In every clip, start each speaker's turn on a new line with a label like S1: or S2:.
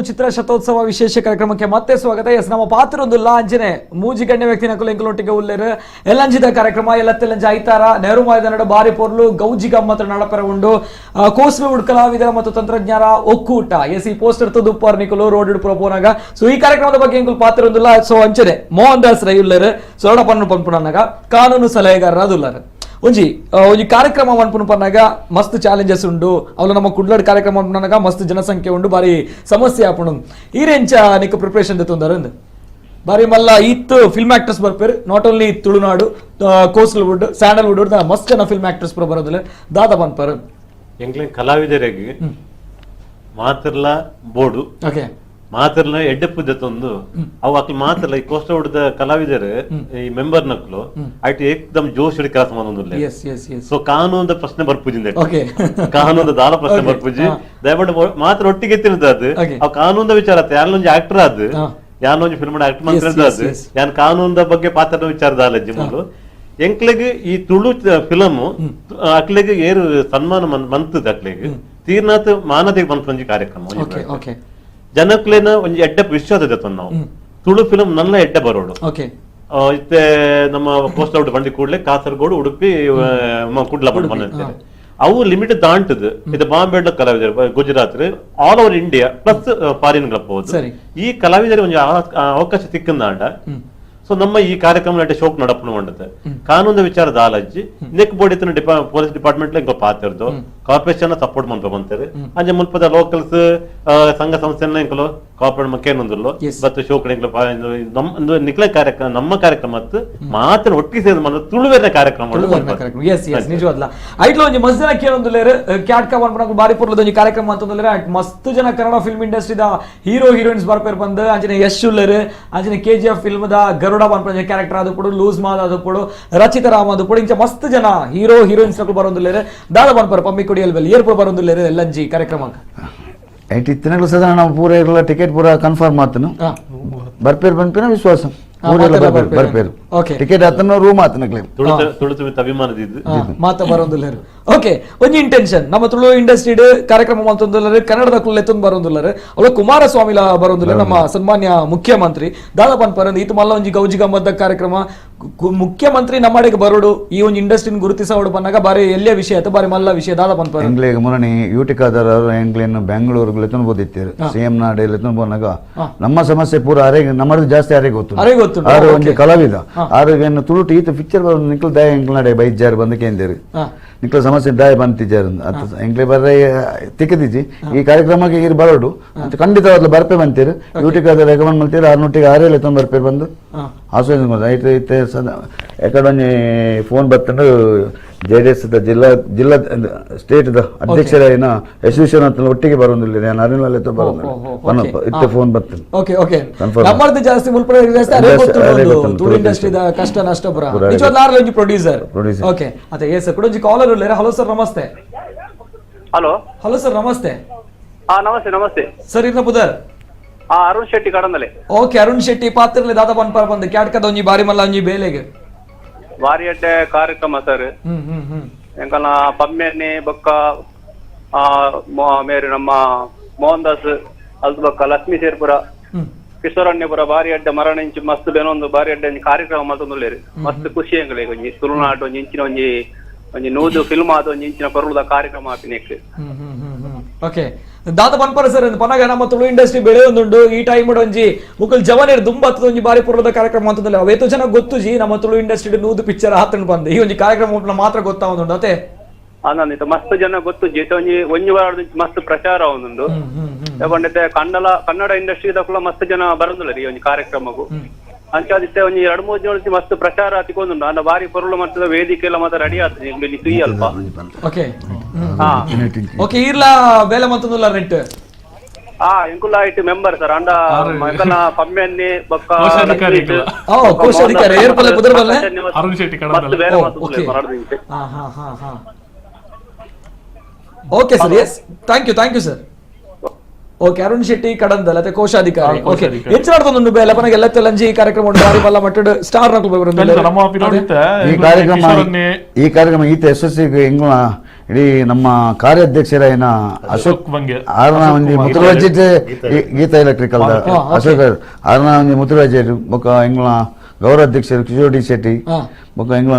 S1: ಚಿತ್ರ ಶತೋತ್ಸವ ವಿಶೇಷ ಕಾರ್ಯಕ್ರಮಕ್ಕೆ ಮತ್ತೆ ಸ್ವಾಗತ. ಎಸ್, ನಮ್ಮ ಪಾತ್ರೊಂದುಲ್ಲ ಅಂಚನೆ ಮೂಜಿ ಗಣ್ಯ ವ್ಯಕ್ತಿ ನಕುಲು ಎಂಕುಲೊಟ್ಟಿಗೆ ಉಲ್ಲೇರು. ಎಲ್ಲಂಜಿದ ಕಾರ್ಯಕ್ರಮ ಎಲ್ಲತ್ತೆಲ್ಲಂಜಿ ಐತಾರ ನೆಹರು ಮೈದಾನದ ಬಾರಿ ಪೊರ್ಲು ಗೌಜಿ ಗಮ್ಮತ್ತ ನಡಪರ ಉಂಡು. ಕೋಸ್ಲುವುಡ್ ಕಲಾವಿದರ ಮತ್ತು ತಂತ್ರಜ್ಞರ ಒಕ್ಕೂಟ. ಎಸ್, ಈ ಪೋಸ್ಟರ್ ತುದುಪ್ಪಾರ್ ನಿಕುಲು ರೋಡ್ ಪೋನಾಗ. ಸೊ ಈ ಕಾರ್ಯಕ್ರಮದ ಬಗ್ಗೆ ಎಂಕುಲು ಪಾತ್ರೊಂದುಲ್ಲ. ಸೊ ಅಂಚನೆ ಮೋಹನ್ ದಾಸ್ ರೈ ಉಲ್ಲೇರು. ಸೊರಡ ಪನ್ನು ಪನ್ಪುನಗ ಕಾನೂನು ಸಲಹೆಗಾರರ ಅದುಲ್ಲಾರು. ಒಂಜಿ ಒಂಜಿ ಕಾರ್ಯಕ್ರಮ ಮನ್ಪುನು ಪನ್ನಾಗ ಮಸ್ತ್ ಚಾಲೆಂಜಸ್ ಉಂಡು. ಅವಳು ನಮ್ಮ ಕುಡ್ಲಡ್ ಕಾರ್ಯಕ್ರಮ ಮನ್ಪುನಗ ಮಸ್ತ್ ಜನಸಂಖ್ಯೆ ಉಂಡು, ಬಾರಿ ಸಮಸ್ಯೆ ಆಪುಂಡು. ಈರೆಂಚ ನಿಕ್ ಪ್ರಿಪರೇಷನ್ ತೊಂದರೆ ಬಾರಿ ಮಲ್ಲ ಇತ್ತು ಫಿಲ್ಮ್ ಆಕ್ಟರ್ಸ್ ಬರ್ಪೇರು. Not only Tulunadu, Coastalwood, Sandalwood ಮಸ್ತ್ ಜನ ಫಿಲ್ಮ್ ಆಕ್ಟರ್ಸ್ ಪೂರ ಬರೋದಿಲ್ಲ. ದಾದ ಪನ್ಪರ್?
S2: ಎಂಕ್ಲೆ ಕಲಾವಿದರಿಗೆ ಮಾತ್ರಲ ಬೋಡು. ಮಾತ್ರಲ ಎಡ್ಡೆಪ್ಪು ದೆತ್ತೊಂದು ಅವು ಅಕ್ಲು ಮಾತ್ರಲ ಈ ಕೋಸ್ಟಲ್ವುಡ್ ಕಲಾವಿದರು, ಈ ಮೆಂಬರ್ ನಕ್ಲು ಐಟ್ ಏಕ್ದಮ್ ಜೋಶ್ ಕೆಲಸ ಮಾಡೋದಿಲ್ಲ.
S1: S S S
S2: so ಕಾನೂನದ ಪ್ರಶ್ನೆ ಬರ್ಪುಜಿಂದ, ಕಾನೂನದ ದಾಲ ಪ್ರಶ್ನೆ ಬರ್ಪುಜಿ. ದಯಮಾಡಿ ಮಾತ್ರ ಒಟ್ಟಿಗೆ ತಿನ್ನದ ಅದು. ಅವು ಕಾನೂನದ ವಿಚಾರ ಆತ. ಯಾರೊಂಜಿ ಆಕ್ಟರ್ ಅದು, ಯಾನೊಂಜಿ ಫಿಲ್ಮ್ ಆಕ್ಟರ್ ಮಾತ್ರ ಅದು. ಯಾನ್ ಕಾನೂನದ ಬಗ್ಗೆ ಪಾತ್ರ ವಿಚಾರ ದಾಲಜ್ಜಿ ಮೊದಲು. ಎಂಕ್ಲೆಗ್ ಈ ತುಳು ಫಿಲಮ್ ಅಕ್ಲೆಗ್ ಏರು ಸನ್ಮಾನ ಮಂತದ ಅಕ್ಲೆಗ್ ತೀರ್ನಾಥ್ ಮಾನದಿಗೆ ಬಂತ ಕಾರ್ಯಕ್ರಮ ಒಂಜಿ
S1: ಓಕೆ ಓಕೆ
S2: ಜನಕ್ಲೆನ ಒಂಜಿ ಎಡ್ಡೆ ವಿಶ್ವಾಸ ದೆತ್ತೊಂದು ನಾವು ತುಳು ಫಿಲಮ್ ನನ್ನ ಎಡ್ಡೆ ಬರೋಡು. ಇತ್ತೆ ನಮ್ಮ ಪೋಸ್ಟ್ ಔಟ್ ಬಂದಿ ಕೂಡಲೇ ಕಾಸರಗೋಡು, ಉಡುಪಿ, ಕುಡ್ಲ ಬಂದಂತೇನೆ. ಅವು ಲಿಮಿಟ್ ದಾಂಟದು. ಇದು ಬಾಂಬೆ ಕಲಾವಿದರು, Gujarat, all over India plus foreign ಹೋದು. ಈ ಕಲಾವಿದರಿಗೆ ಒಂಜಿ ಅವಕಾಶ ತಿಕ್ಕಂದಾಂಡ, ಸೊ ನಮ್ಮ ಈ ಕಾರ್ಯಕ್ರಮ ಶೋಕ್ ನಡಪಣ ಮಂಡತೆ. ಕಾನೂನು ವಿಚಾರ ದಾಲಜ್ಜಿ. ನೆಕ್ ಬೋರ್ಡ್ ಇತ್ತಿನ ಪೊಲೀಸ್ ಡಿಪಾರ್ಟ್ಮೆಂಟ್ ಇಂಕ ಪಾತಿರ್ದು ಕಾರ್ಪೊರೇಷನ್ ಸಪೋರ್ಟ್ ಮಂತ ಬಂತಾರೆ. ಅಂಚೆ ಮುಲ್ಪದ ಲೋಕಲ್ಸ್ ಸಂಘ ಸಂಸ್ಥೆ ಇಂಕಲು ಕಾರ್ಪೊರೇಟ್ ಮಕ್ಕೇನೊಂದುಲ್ಲು. ಬತ್ತು ಶೋಕ್ ಇಂಕಲು ನಮ್ಮ ನಿಕ್ಲೆ ಕಾರ್ಯಕ್ರಮ, ನಮ್ಮ ಕಾರ್ಯಕ್ರಮ ಮಾತ್ರ ಒಟ್ಟಿಗೆ ಸೇರಿದ ಮಂದ ತುಳುವೆರ್ನ ಕಾರ್ಯಕ್ರಮ.
S1: ತುಳುವರ್ನ ಕಾರ್ಯಕ್ರಮ. S yes ನಿಜವಾದ್ಲ. ಐಟ್ಲ ಒಂಜಿ ಮಸ್ತ್ ಜನ ಕೇಳೊಂದುಲ್ಲೇರು, ಕ್ಯಾಟ್ಕ ಪನ್ಪುನಕು ಬಾರಿ ಪೊರ್ಲದ ಒಂಜಿ ಕಾರ್ಯಕ್ರಮ ಅಂತಂದ್ರೆ ಮಸ್ತ್ ಜನ ಕನ್ನಡ ಫಿಲ್ಮ್ ಇಂಡಸ್ಟ್ರಿದ ಹೀರೋ ಹೀರೋಯಿನ್ಸ್ ಬರ್ಪೇರ್ ಬಂದು. ಅಂಚನೆ ಯಶ್ ಉಲ್ಲೇರು, ಅಂಚನೆ ಕೆಜಿಎಫ್ ಫಿಲ್ಮ್ ದ ಗರುಡ ಪನ್ಪುನ ಕ್ಯಾರೆಕ್ಟರ್ ಅದು ಪುಡು, ಲೂಸ್ ಮಾದ ಅದು ಪುಡು, ರಚಿತಾ ರಾಮ್ ಅದು ಪುಡು, ಇಂಚ ಮಸ್ತ್ ಜನ ಹೀರೋ ಹೀರೋಯಿನ್ಸ್ ನಕುಲು ಬರೋಂದುಲ್ಲೇರು. ದಾದ ಪನ್ಪರ್ ಪಮ್ಮಿ ಕೊಡಿಯಲ್ ಬೆಲ್ ಏರ್ಪು ಬರೋಂದುಲ್ಲೇರು ಎಲ್ಲಂಜಿ ಕಾರ್ಯಕ್ರಮಕ್ಕೆ?
S3: ಐಟ್ ಇತ್ತಿನಗಳು ಸಾಧಾರಣ ನಾವು ಪೂರ ಇರಲ್ಲ, ಟಿಕೆಟ್ ಪೂರ ಕನ್ಫರ್ಮ್ ಆತನು. ಬರ್ಪೇರು ಪನ್ಪಿನ ವಿಶ್ವಾಸ. ಪೂರ
S1: ಮಾತೆಲ್ಲ
S3: ಬರ್ಪೇರು.
S1: ಬರ್ಪೇರು.
S3: ಬರ್ಪೇರು. ಟಿಕೆಟ್ ಆತನ, ರೂಮ್ ಆತನ ಕ್ಲೇಮ್.
S2: ತುಳು ತುಳು ಅಭಿಮಾನದಿದ್ದು.
S1: ಮಾತ ಬರೋಂದುಲ್ಲೇರು. ಓಕೆ, ಒಂಜಿ ಇಂಟೆನ್ಷನ್ ನಮ್ಮ ತುಳು ಇಂಡಸ್ಟ್ರಿ ಕಾರ್ಯಕ್ರಮ ಮಂತೊಂದುಲ್ಲಾರೆ, ಕನ್ನಡದ ಕುಲ್ಲೆತ್ತೊಂದು ಬರೋಂದುಲ್ಲಾರೆ. ಅವಳ ಕುಮಾರಸ್ವಾಮಿಲ ಬರೋಂದುಲ್ಲ, ನಮ್ಮ ಸನ್ಮಾನ್ಯ ಮುಖ್ಯಮಂತ್ರಿ. ದಾದ ಪನ್ಪರಂದ್ ಈತ ಮಲ್ಲ ಒಂಜಿ ಗೌಜಿ ಗಮ್ಮದ ಕಾರ್ಯಕ್ರಮ, ಮುಖ್ಯಮಂತ್ರಿ ನಮ್ಮಡೆಗೆ ಬರೋಡು, ಈ ಒಂಜಿ ಇಂಡಸ್ಟ್ರಿನ ಗುರುತಿಸೋಡು ಪನ್ನಾಗ ಬಾರಿ ಎಲ್ಲಿಯ ವಿಷಯ ಆಯ್ತು, ಬಾರಿ ಮಲ್ಲ ವಿಷಯ. ದಾದ ಪನ್ಪರ?
S3: ಎಂಗ್ಲಿಗೆ ಮೊನ್ನೆ ಯೂಟಿಕಾದರ ಎಂಗ್ಲಿನ ಬೆಂಗಳೂರಿಗೆ ಎತ್ತೊಂದು ಬೋದಿತ್ತೀರು. ಸಿಎಂ ನಾಡೆ ಎತ್ತೊಂದು ಬೋನಾಗ ನಮ್ಮ ಸಮಸ್ಯೆ ಪೂರ ಅರೆ ನಮ್ಮದು ಜಾಸ್ತಿ ಅರೆ ಗೊತ್ತು.
S1: ಅರೆ ಗೊತ್ತುಂಟು.
S3: ಆರು ಒಂಜಿ ಕಲಾವಿದ ಆರೋಗ್ಯ ತುಳುಟು ಈತ ಪಿಕ್ಚರ್ ಬರೋದು ನಿಕ್ಲು ದಾಯ ಎಂಕ್ಲ ನಡೆ ಬೈಜಾರು ಬಂದು ಕೇಂದಿರು, ನಿಕ್ಲ ಸಮಸ್ಯೆ ದಾಯ ಬಂತಿಜಾರು ಅತ್ತ ಎಂಕ್ಲೆ ಬರ್ರೆ ತಿಕ್ಕದಿಜಿ. ಈ ಕಾರ್ಯಕ್ರಮಕ್ಕೆ ಈರ್ ಬರೋಡು ಅಂತ ಖಂಡಿತವಾಗ್ಲೂ ಬರ್ಪೆ ಬಂತೀರು. ಯೂಟಿಕಾದ ರೆಕಮೆಂಡ್ ಮಾಡ್ತೀರಿ. ಆರ್ನೂಟಿಗೆ ಆರೇಳು ಎತ್ತೊಂದು ಬರ್ಪೇರು ಬಂದು ಆಸ್ವಾದನೆ ಐತೆ. ಇತ್ತೆ ಸದಾ ಎಕಡೆ ಒಂಜಿ ಫೋನ್ ಬತ್ತಂಡು. ಜೆಡಿಎಸ್ ದ ಜಿಲ್ಲಾ ಜಿಲ್ಲಾ ಸ್ಟೇಟ್ ದ ಅಧ್ಯಕ್ಷರಾಯಿನ ಯಶ್ ವಿಶ್ವನಾಥ್ ಒಟ್ಟಿಗೆ ಬರೋದಿಲ್ಲ, ನಾನು ಅರಿನಲ್ಲಿ ಬರೋದಿಲ್ಲ. ಪನಪ್ಪ ಇತ್ತೆ ಫೋನ್ ಬರ್ತದೆ.
S1: Okay okay
S3: Confirm.
S1: ನಮ್ಮರ್ದು ಜಾಸ್ತಿ ಮುಲ್ಪಡ ಜಾಸ್ತಿ ಅರೆ
S3: ಜಾಸ್ತಿ
S1: ಗೊತ್ತುಂಟು.
S3: ಅರೆ
S1: ಒಂದು
S3: ಗೊತ್ತುಂಟು.
S1: ತುಳು ಇಂಡಸ್ಟ್ರಿದ ಕಷ್ಟ ನಷ್ಟ ಪುರ.
S3: ಪೂರ ಅರೆ.
S1: ನಿಜವಾದ ಆರ್ಲ ಒಂಜಿ ಪ್ರೊಡ್ಯೂಸರ್.
S3: Producer.
S1: Okay, ಅದೇ ಎಸ್ ಕುಡೊಂಜಿ ಕಾಲರ್ ಉಲ್ಲೇರ. ಹಲೋ ಸರ್, ನಮಸ್ತೆ.
S4: Hello.
S1: Hello sir, ನಮಸ್ತೆ.
S4: ಹಾ, ನಮಸ್ತೆ ನಮಸ್ತೆ.
S1: ಸರ್, ಇರ್ನ ಪುದರ್?
S4: ಹಾ, ಅರುಣ್ ಶೆಟ್ಟಿ ಕಡಂದಲೆ.
S1: ಓಕೆ, ಅರುಣ್ ಶೆಟ್ಟಿ, ಪಾತ್ರಲೆ ದಾದ ಪನ್ಪರ್ ಬಂದು ಕ್ಯಾಟ್ಕದ ಒಂಜಿ ಬಾರಿ ಮಲ್ಲ ಒಂಜಿ ಬೇಲೆಗೆ?
S4: ಬಾರಿ ಅಡ್ಡೆ ಕಾರ್ಯಕ್ರಮ ಸರ್.
S1: ಹ್ಮ್ ಹ್ಮ್ ಹ್ಮ್
S4: ಎಂಕಲ್ನ ಪಮ್ಮೆನ್ನಿ ಬೊಕ್ಕ ಮೇರು ನಮ್ಮ ಮೋಹನ್ ದಾಸ್ ಅಲ್ತ ಬೊಕ್ಕ ಲಕ್ಷ್ಮೀ ಸೇರ್ಪುರ, ಕಿಶೋರಣ್ಯಪುರ ಬಾರಿ ಅಡ್ಡ ಮರಣ ಇಂಚು ಮಸ್ತ್ ಬೆನೊಂದು ಬಾರಿ ಅಡ್ಡ ಒಂಜಿ ಕಾರ್ಯಕ್ರಮ ಮಲ್ತೊಂದುಲ್ಲೆರ್. ಮಸ್ತ್ ಖುಷಿ ಎಂಕಲೆಗ್. ಒಂಜಿ ತುಳುನಾಡು ಒಂಜಿ ಇಂಚಿನ ಒಂಜಿ ಒಂಜಿ 100 ಫಿಲ್ಮ್ ಆದ ಒಂಜಿ ಇಂಚಿನ ಪೊರ್ಲುದ ಕಾರ್ಯಕ್ರಮ ಆಪಿನೆಕ್.
S1: ಹ್ಮ್ ಹ್ಮ್ ಹ್ಮ್ ಹ್ಮ್ ಓಕೆ, ದಾದ ಪನ್ಪರ ಸರ್? ಪನಗ ನಮ್ಮ ತುಳು ಇಂಡಸ್ಟ್ರಿ ಬೆಳೆಯೊಂದುಂಡು. ಈ ಟೈಮ್ ಒಂಜಿ ಮುಕುಲ್ ಜವನೇರ್ ದುಂಬತ್ತದ ಒಂಜಿ ಬಾರಿ ಪೊರ್ಲದ ಕಾರ್ಯಕ್ರಮ ಅಂತಂದ್ರೆ ಅವೇತೋ ಜನ ಗೊತ್ತುಜಿ ನಮ್ಮ ತುಳು ಇಂಡಸ್ಟ್ರಿ 100 ಪಿಕ್ಚರ್ ಆತಂಡ್ ಬಂದು. ಈ ಒಂಜಿ ಕಾರ್ಯಕ್ರಮ ಮಾತ್ರ ಗೊತ್ತಾವೊಂದುಂಡು ಅತೆ?
S4: ಅಂದಂದಿತ್ತ ಮಸ್ತ್ ಜನ ಗೊತ್ತು ಜೀತ. ಒಂಜಿ ಒಂಜಿ ವಾರದಿಂದ ಮಸ್ತ್ ಪ್ರಚಾರ ಒಂದುಂಡು.
S1: ಹ್ಮ್ ಹ್ಮ್ ಹ್ಮ್
S4: ಪಂಡಿತೆ ಕನ್ನಡ ಕನ್ನಡ ಇಂಡಸ್ಟ್ರಿ ದಕುಲ ಮಸ್ತ್ ಜನ ಬರಂದುಲ್ಲ ಈ ಒಂಜಿ ಕಾರ್ಯಕ್ರಮಕ್ಕೂ. ಅಂಚಾದಿತ್ತೆ ಒಂಜಿ ಎರಡ್ ಮೂರು ಜನ ಮಸ್ತ್ ಪ್ರಚಾರ ತಿಕೊಂದುಂಡು. ಅಂಡ ಬಾರಿ ಪೊರ್ಲು ಮಟ್ಟದ ವೇದಿಕೆ ಎಲ್ಲ ಮಾತ್ರ ರೆಡಿ ಆಗ್ತದೆ ಇಲ್ಲಿ ತುಯ್ಯಲ್ಪ.
S1: ಓಕೆ.
S4: ಹಾ.
S1: ಓಕೆ, ಈರ್ಲ ಬೇಲೆ ಮತ್ತೊಂದುಲ್ಲ ನೆಟ್?
S4: ಹಾ, ಎಂಕುಲ IT member sir. ಅಂಡ ಎಂಕಲ್ನ ಪಮ್ಮೆನ್ನಿ ಬೊಕ್ಕ
S5: ಕೋಶಾಧಿಕಾರಿ.
S4: ಲಕ್ಷ್ಮೀಶ್,
S1: ಓ,
S4: ಬೊಕ್ಕ
S1: ಕೋಶಾಧಿಕಾರಿ.
S4: ಮೋಹನ್
S1: ಏರ್ಪಲ್ಲೆ ಪುದರ್ ಬಲ್ಲೆ?
S5: ಅರುಣ್ ಶೆಟ್ಟಿ
S4: ಮಸ್ತ್
S5: ಕಡಂದಲೆ.
S4: ಬೇರೆ
S1: ಓ,
S4: ಮಸ್ತ್
S1: okay.
S4: ಮರಡ್ದಿಂಚೆ.
S1: Ha ha ha ha okay sir, yes, thank you, thank you sir. Okay, Arun Shetty Kadandal ಅತ್ತೆ, ಕೋಶಾಧಿಕಾರಿ. ಓಕೆ.
S5: ಕೋಶಾಧಿಕಾರಿ.
S1: ಹೆಚ್ಚು ನಡ್ತೊಂದು ಬೇಲೆ ಪನಗ ಎಲ್ಲ ತೆಲಂಜಿ ಈ ಕಾರ್ಯಕ್ರಮ ಉಂಟು. ಬಾರಿ ಮಲ್ಲ ಮಟ್ಟಡ್ ಸ್ಟಾರ್ ನಕಲು
S5: ನಮ್ಮ ಪಿರೋಡಿತ್ತ
S3: ಈ ಕಾರ್ಯಕ್ರಮ ಈ ಕಾರ್ಯಕ್ರಮ ಈತ ಯಶಸ್ಸಿಗೆ ಎಂಗ್ಲ ಇಡೀ ನಮ್ಮ ಕಾರ್ಯಾಧ್ಯಕ್ಷರಾಯಿನ ಅಶೋಕ್
S5: ಬಂಗೆ
S3: ಆರ್ನ ಒಂಜಿ ಮುತ್ತುರಾಜ್ ಗೀತಾ ಎಲೆಕ್ಟ್ರಿಕಲ್ ಅಶೋಕ್ ಆರ್ನ ಒಂಜಿ ಮುತ್ತುರಾಜರು ಬೊಕ್ಕ ಎಂಗ್ಲ ಗೌರವಾಧ್ಯಕ್ಷರು ಕಿಶೋರ್ ಡಿ ಶೆಟ್ಟಿ ಬೊಕ್ಕ ಎಂಗ್ಲ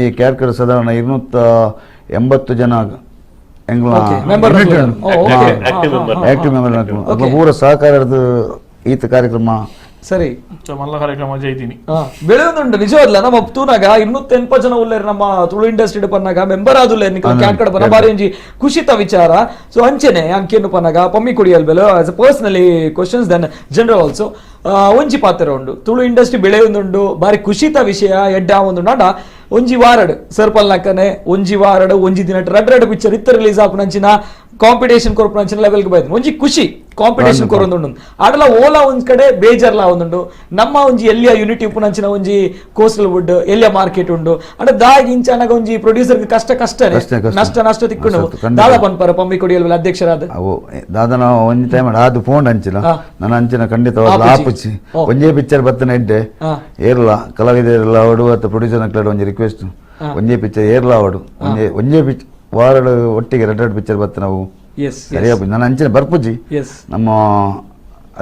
S3: ಈ ಕ್ಯಾರ್ಕರ್ ಸಾಧಾರಣ 280 ಜನ ಎಂಗ್ಲ ಆಕ್ಟಿವ್ ಮೆಂಬರ್ ಪೂರ ಸಹಕಾರದ ಈತ ಕಾರ್ಯಕ್ರಮ
S1: ಸರಿ
S5: ಮಲ್ಲ ಕಾರ್ಯಕ್ರಮ ಜೈತೀನಿ
S1: ಬೆಳೆಯೊಂದುಂಟು ನಿಜವಲ್ಲ. ನಮ್ಮ ತೂನಾಗ 280 ಜನ ಉಲ್ಲೇರು ನಮ್ಮ ತುಳು ಇಂಡಸ್ಟ್ರಿ ಪನ್ನಾಗ ಮೆಂಬರ್ ಆದುಲ್ಲೇರು ನಿಕಲ್ ಕ್ಯಾಟ್ ಪನ್ನ ಬಾರಿ ಒಂಜಿ ಖುಷಿತ ವಿಚಾರ. ಸೊ ಅಂಚೆನೆ ಅಂಕೇನು ಪನ್ನಾಗ ಪಮ್ಮಿ ಕುಡಿಯಲ್ ಬೆಲೆ as a personally questions then general also ಒಂಜಿ ಪಾತ್ರ ಉಂಡು ತುಳು ಇಂಡಸ್ಟ್ರಿ ಬೆಳೆಯೊಂದುಂಡು ಬಾರಿ ಖುಷಿತ ವಿಷಯ ಎಡ್ಡ ಒಂದುಂಡು. ಅಂಡ ಒಂಜಿ ವಾರಡ್ ಸರ್ಪಲ್ ನಕ್ಕನೆ ಒಂಜಿ ವಾರಡ್ ಒಂಜಿ ದಿನ ರಡ್ ರಡ್ ಪಿಕ್ಚರ್ ಇತ್ತ ರಿಲೀಸ್ ಆಪುನಂಚಿನ ಕಾಂಪಿಟೇಷನ್ ಕೊರ್ಪುನಂಚಿನ ಲೆವೆಲ್ಗೆ ಬೈದು ಒಂಜಿ ಖುಷಿ ಕಾಂಪಿಟೇಷನ್ ಕೊರೊಂದುಂಡು. ಆಡಲ ಓಲಾ ಒಂದ್ ಕಡೆ ಬೇಜಾರ್ಲಾ ಒಂದುಂಡು. ನಮ್ಮ ಒಂಜಿ ಎಲ್ಲಿಯ ಯೂನಿಟಿ ಉಪ್ಪುನಂಚಿನ ಒಂಜಿ ಕೋಸ್ಟಲ್ ವುಡ್ ಎಲ್ಲಿಯ ಮಾರ್ಕೆಟ್ ಉಂಡು ಅಂಡ ದಾಗಿ ಇಂಚಾನಾಗ ಒಂಜಿ ಪ್ರೊಡ್ಯೂಸರ್ ಕಷ್ಟ ಕಷ್ಟನೇ ನಷ್ಟ ನಷ್ಟ ತಿಕ್ಕೊಂಡು ದಾದಾ ಪನ್ಪರ ಪಮ್ಮಿ ಕೊಡಿಯಲ್ ಅಧ್ಯಕ್ಷರಾದ
S3: ಅವು ದಾದನ ಒಂಜಿ ಟೈಮ್ ಅದು ಫೋನ್ ಅಂಚಿನ ನನ್ನ ಅಂಚಿನ ಖಂಡಿತವಾದ ಆಪುಚಿ ಒಂಜೇ ಪಿಕ್ಚರ್ ಬತ್ತನ ಇಡ್ಡೆ ಏರ್ಲ ಕಲಾವಿದರೆಲ್ಲ ಅವಡು ಅಥವಾ ಪ್ರೊಡ್ಯೂಸರ್ ನಕ್ಲಾಡು ಒಂಜಿ ರಿಕ್ವೆಸ್ಟ್ ಒಂಜೇ ಪಿಕ್ಚರ್ ಏರ್ಲ ಅವಡು ಒಂಜೇ ಒಂಜೇ ಪಿಕ್ಚರ್ ವಾರಡು ಒಟ್ಟಿಗೆ red red picture ಬತ್ತ ನಾವು ಸರಿಯಾಗಿ ನನ್ನ ಅಂಚಿನ ಬರ್ಪುಜಿ. ನಮ್ಮ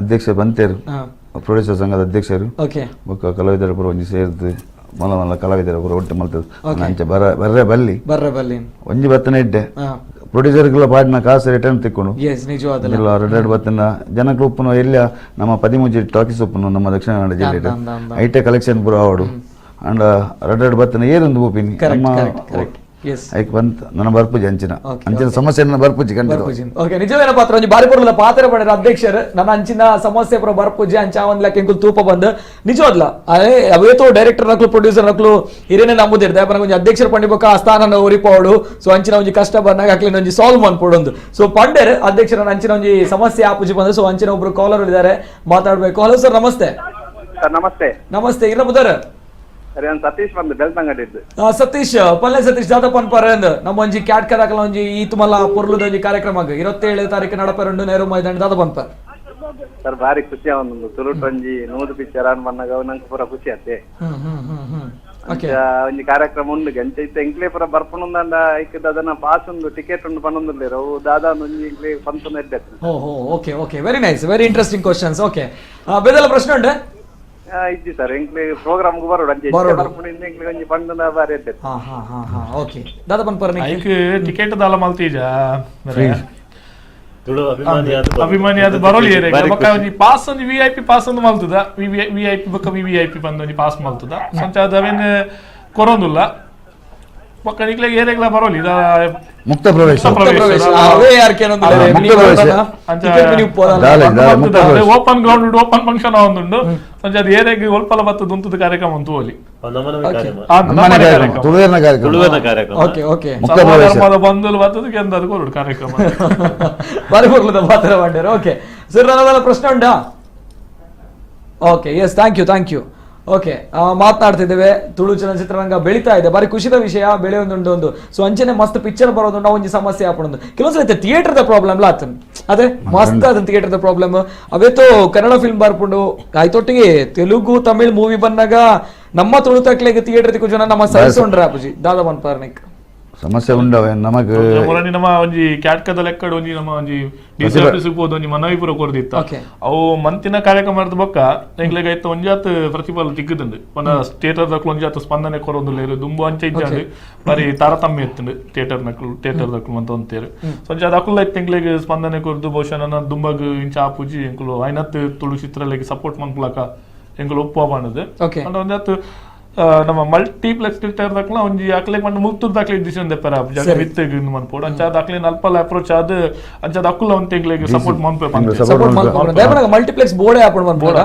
S3: ಅಧ್ಯಕ್ಷರು ಬಂತೇರು ಪ್ರೊಡ್ಯೂಸರ್ ಸಂಘದ ಅಧ್ಯಕ್ಷರು ಬೊಕ್ಕ ಕಲಾವಿದರ ಪೂರ ಒಂಜಿ ಸೇರ್ದು ಮಲ್ಲ ಮಲ್ಲ ಕಲಾವಿದರ ಪೂರ ಒಟ್ಟು ಮಲ್ತದ ಅಂಚೆ ಬರ ಬರ್ರೆ ಬಲ್ಲಿ
S1: ಬರ್ರೆ ಬಲ್ಲಿ
S3: ಒಂಜಿ ಬತ್ತನ ಇಡ್ಡೆ ಪ್ರೊಡ್ಯೂಸರ್ಗಳ ಪಾಡಿನ ಕಾಸು ರಿಟರ್ನ್ ತಿಕ್ಕೊಂಡು
S1: ನಿಜವಾದ
S3: ರೆಡ್ ರೆಡ್ ಬತ್ತನ ಜನಕ್ಕೆ ಉಪ್ಪುನು ಎಲ್ಲ ನಮ್ಮ 13 ಟಾಕೀಸ್ ಉಪ್ಪುನು ನಮ್ಮ ದಕ್ಷಿಣ ಕನ್ನಡ ಜಿಲ್ಲೆ ಐಟೆ ಕಲೆಕ್ಷನ್ ಪೂರ ಆವಡು and red red ಬತ್ತನ ಏರೊಂದು ಊಪಿನಿ ನಮ್ಮ ಐಕ್ ಬಂತ ನನ್ನ ಬರ್ಪುಜಿ ಅಂಚಿನ ಅಂಚಿನ ಸಮಸ್ಯೆ ನನ್ನ ಬರ್ಪುಜಿ ಖಂಡಿತ.
S1: ಓಕೆ ನಿಜವೇನ ಪಾತ್ರ ಒಂಜಿ ಬಾರಿ ಪೊರ್ಲದ ಪಾತ್ರ ಪಡೆದ ಅಧ್ಯಕ್ಷರು ನನ್ನ ಅಂಚಿನ ಸಮಸ್ಯೆ ಪೂರ ಬರ್ಪುಜಿ ಅಂಚ ಒಂದ್ ಲೆಕ್ಕ ಎಂಕುಲು ತೂಪ ಬಂದ್ ನಿಜವಾದ್ಲ ಅದೇ ಅವೇತೋ ಡೈರೆಕ್ಟರ್ ನಕ್ಲು ಪ್ರೊಡ್ಯೂಸರ್ ನಕ್ಲು ಹಿರೇನೆ ನಂಬುದಿರ್ ದಾಯಪನ ಒಂಜಿ ಅಧ್ಯಕ್ಷರು ಪಂಡಿಬೊಕ್ಕ ಆ ಸ್ಥಾನ ಒರಿಪಾವಡು. ಸೊ ಅಂಚಿನ ಒಂಜಿ ಕಷ್ಟ ಬಂದಾಗ ಅಕ್ಲಿನ ಒಂಜಿ ಸಾಲ್ವ್ ಮನ್ಪೊಡೊಂದು. ಸೊ ಪಂಡೇರ್ ಅಧ್ಯಕ್ಷರ ಅಂಚಿನ ಒಂಜಿ ಸಮಸ್ಯೆ ಆಪುಜಿ ಬಂದು. ಸೊ ಅಂಚಿನ ಒಬ್ರು ಕಾಲರ್ ಇದ್ದಾರೆ ಮಾತಾಡ್ಬೇಕು. Hello sir namaste.
S4: Sir namaste.
S1: Namaste ಇಲ್ಲ ಬುದರ್
S4: ಸತೀಶ್ ಬಂದು ಬೆಳ್ತಂಗಡಿದ್ದು.
S1: ಸತೀಶ್ ಪಲ್ಲೆ ಸತೀಶ್ ದಾದ ಪನ್ಪರ್ ನಮ್ಮ ಒಂಜಿ ಕ್ಯಾಟ್ ಕದಾಕಲ ಒಂಜಿ ಈ ತುಮಲ ಪೊರ್ಲುದ ಒಂಜಿ ಕಾರ್ಯಕ್ರಮ 27 ತಾರೀಕು ನಡಪರಂಡು ನೆಹರು ಮೈದಾನ ದಾದ ಪನ್ಪರ್.
S4: ಸರ್ ಭಾರಿ ಖುಷಿ ಒಂದು ತುಳುಟ್ ಒಂಜಿ 100 ಪಿಕ್ಚರ್ ಅನ್ ಬಂದಾಗ ನಂಗೆ ಪೂರ ಖುಷಿ ಆತೆ. ಒಂಜಿ ಕಾರ್ಯಕ್ರಮ ಉಂಡು ಗಂಚೆ ಇತ್ತೆ ಎಂಕ್ಲೆ ಪೂರ ಬರ್ಪುಂಡ ಐಕ್ ದಾದನ ಪಾಸ್ ಉಂಡು ಟಿಕೆಟ್ ಉಂಡು ಪನ್ನೊಂದುಲ್ಲೇರು ಅವು ದಾದಾ ಒಂಜಿ ಎಂಕ್ಲೆ ಪಂತೊಂದು ಎಡ್ಡೆ.
S1: ಓಹೋ okay okay very nice very interesting questions. Okay ಬೇದೆಲ್ಲ ಪ್ರಶ್ನೆ ಉಂಟು
S4: ಇಜ್ಜಿ ಸರ್ ಎಂಕ್ಲೆ ಪ್ರೋಗ್ರಾಮ್ ಬರೋಡು ಅಂಚೆ ಬರ್ಪುಂಡು ಎಂಕ್ಲೆ ಒಂಜಿ ಪಂಡನ ಬಾರಿ ಎಡ್ಡೆ.
S1: ಹಾ ಹಾ ಹಾ ಹಾ ಓಕೆ ದಾದಾ ಪನ್ಪರ್
S5: ಐಕ್ ಟಿಕೆಟ್ ದಾಲ ಮಲ್ತೀಜ
S2: ತುಳು
S5: ಅಭಿಮಾನಿ ಅದು ಬರೋಲಿ ಬೊಕ್ಕ ಒಂಜಿ ಪಾಸ್ ಒಂಜಿ V I P pass ಒಂದು ಮಲ್ತದ V I P ಬೊಕ್ಕ V V I P ಬಂದು ಒಂಜಿ ಪಾಸ್ ಮಲ್ತದ ಸಂಚ ಅವೇನ್ ಕೊರೊಂದುಲ್ಲ ಬೊಕ್ಕ ನಿಕ್ಲೆಗ್ ಏರೆಗ್ಲ ಬರೋಲಿ
S3: ಮುಕ್ತ ಪ್ರವೇಶ
S5: open ground open function ಒಂದುಂಡು ಸಂಜೆ ಅದು ಏರೆಗ್ ಒಲ್ಪಲ ಬತ್ತದ ಉಂತದ ಕಾರ್ಯಕ್ರಮ ಉಂಟು ಹೋಲಿ ಧರ್ಮದ ಬಂಧುಲು ಬತ್ತದ ಕೆಂದದು ಕೊರಡು ಕಾರ್ಯಕ್ರಮ
S1: ಬಾರಿ ಪೊರ್ಲುದ ಪಾತ್ರ ಮಾಡ್ಯಾರ. ಓಕೆ ಸರ್ ನನ್ನ ಪ್ರಶ್ನೆ ಉಂಟಾ? Okay yes thank you thank you. Okay ಮಾತನಾಡ್ತಿದ್ದೇವೆ Tulu ಚಲನಚಿತ್ರರಂಗ ಬೆಳೀತಾ ಇದೆ ಬಾರಿ ಖುಷಿದ ವಿಷಯ ಬೆಳೆಯೊಂದುಂಡು ಒಂದು. ಸೊ ಅಂಚನೆ ಮಸ್ತ್ ಪಿಕ್ಚರ್ ಬರೋದುಂಡು ಒಂಜಿ ಸಮಸ್ಯೆ ಆಪುಂಡು ಕೆಲವೊಂದ್ಸಲ ಥಿಯೇಟರ್ ದ ಪ್ರಾಬ್ಲಮ್ ಆತನ್ ಅದೇ ಮಸ್ತ್ ಅದನ್ನ ಥಿಯೇಟರ್ ದ ಪ್ರಾಬ್ಲಮ್ ಅವೇತೋ ಕನ್ನಡ ಫಿಲ್ಮ್ ಬರ್ಪುಂಡು ಆಯ್ತೊಟ್ಟಿಗೆ ತೆಲುಗು ತಮಿಳ್ ಮೂವಿ ಬಂದಾಗ ನಮ್ಮ ತುಳು ತಕ್ಲೆಗ್ ಥಿಯೇಟರ್ ತಿಕ್ಕು ಜನ ನಮ್ಮ ಸಹಿಸೊಂಡ್ರ ಅಪ್ಪುಜಿ ದಾದಾ ಪನ್ಪರ್ನಿಕ್
S3: ಸಮಸ್ಯೆ ಉಂಡವೆ ನಮಗ್
S5: ನಮ್ಮ ಒಂಜಿ ಕ್ಯಾಟ್ಕದ ಲೆಕ್ಕಡ್ ಒಂಜಿ ನಮ್ಮ ಒಂಜಿ ಡಿಸಿ ಆಫೀಸ್ ಪೋದು ಒಂಜಿ ಮನವಿ ಪೂರ ಕೊರ್ದಿತ್ತ ಅವು ಮಂತಿನ ಕಾರ್ಯಕ್ರಮ ಬೊಕ್ಕ ಎಂಕ್ಲೆಗ್ ಐತ ಒಂಜಾತ್ ಪ್ರತಿಫಲ ತಿಕ್ಕುದುಂಡು ಪಂಡ ಥಿಯೇಟರ್ ದಕ್ಲು ಒಂಜಾತ್ ಸ್ಪಂದನೆ ಕೊರೊಂದುಲ್ಲೆರ್ ದುಂಬು ಅಂಚ ಇಜ್ಜಾಂಡ್ ಬಾರಿ ತಾರತಮ್ಯ ಇತ್ತುಂಡು ಥಿಯೇಟರ್ ನಕ್ಲು ಥಿಯೇಟರ್ ದಕ್ಲು ಅಂತ ಅಂತೇರು ಸೊ ಒಂಜಿ ಅಕುಲು ಐತ ಎಂಕ್ಲೆಗ್ ಸ್ಪಂದನೆ ಕೊರ್ದು ಬಹುಶಃ ನನ್ನ ದುಂಬಗ್ ಇಂಚ ಆಪುಜಿ ಎಂಕುಲು ಐನತ್ ತುಳು ಚಿತ್ರಲೆಗ್ ಸಪೋರ್ಟ್ ಮನ್ಪುಲಕ ಎಂಕುಲು ಒಪ್ಪುವ ಪಂಡುದು ಅಂಡ ಒಂಜಾತ್ ನಮ್ಮ ಮಲ್ಟಿಪ್ಲೆಕ್ಸ್ ಥಿಯೇಟರ್ ದಕ್ಲ ಒಂಜಿ ಅಕ್ಲೆ ಪಂಡ ಮುಲ್ತುರ್ ದಾಕ್ಲೆ ಡಿಸಿಷನ್ ದೆಪ್ಪರ ಜಾಗ ವಿತ್ತೆಗ್ ಇಂದು ಮನ್ಪೋಡು ಅಂಚ ದಾಕ್ಲೆ ಅಲ್ಪಲ ಅಪ್ರೋಚ್ ಆದ್ ಅಂಚ ಅಕುಲ ಒಂತೆ ಎಂಕ್ಲೆಗ್ ಸಪೋರ್ಟ್ ಮನ್ಪೆ
S1: ಸಪೋರ್ಟ್ ಮನ್ಪೆ ದಾಯಪನಗ ಮಲ್ಟಿಪ್ಲೆಕ್ಸ್ ಬೋರ್ಡೇ ಆಪುಂಡು ಮನ್ಪೋಡ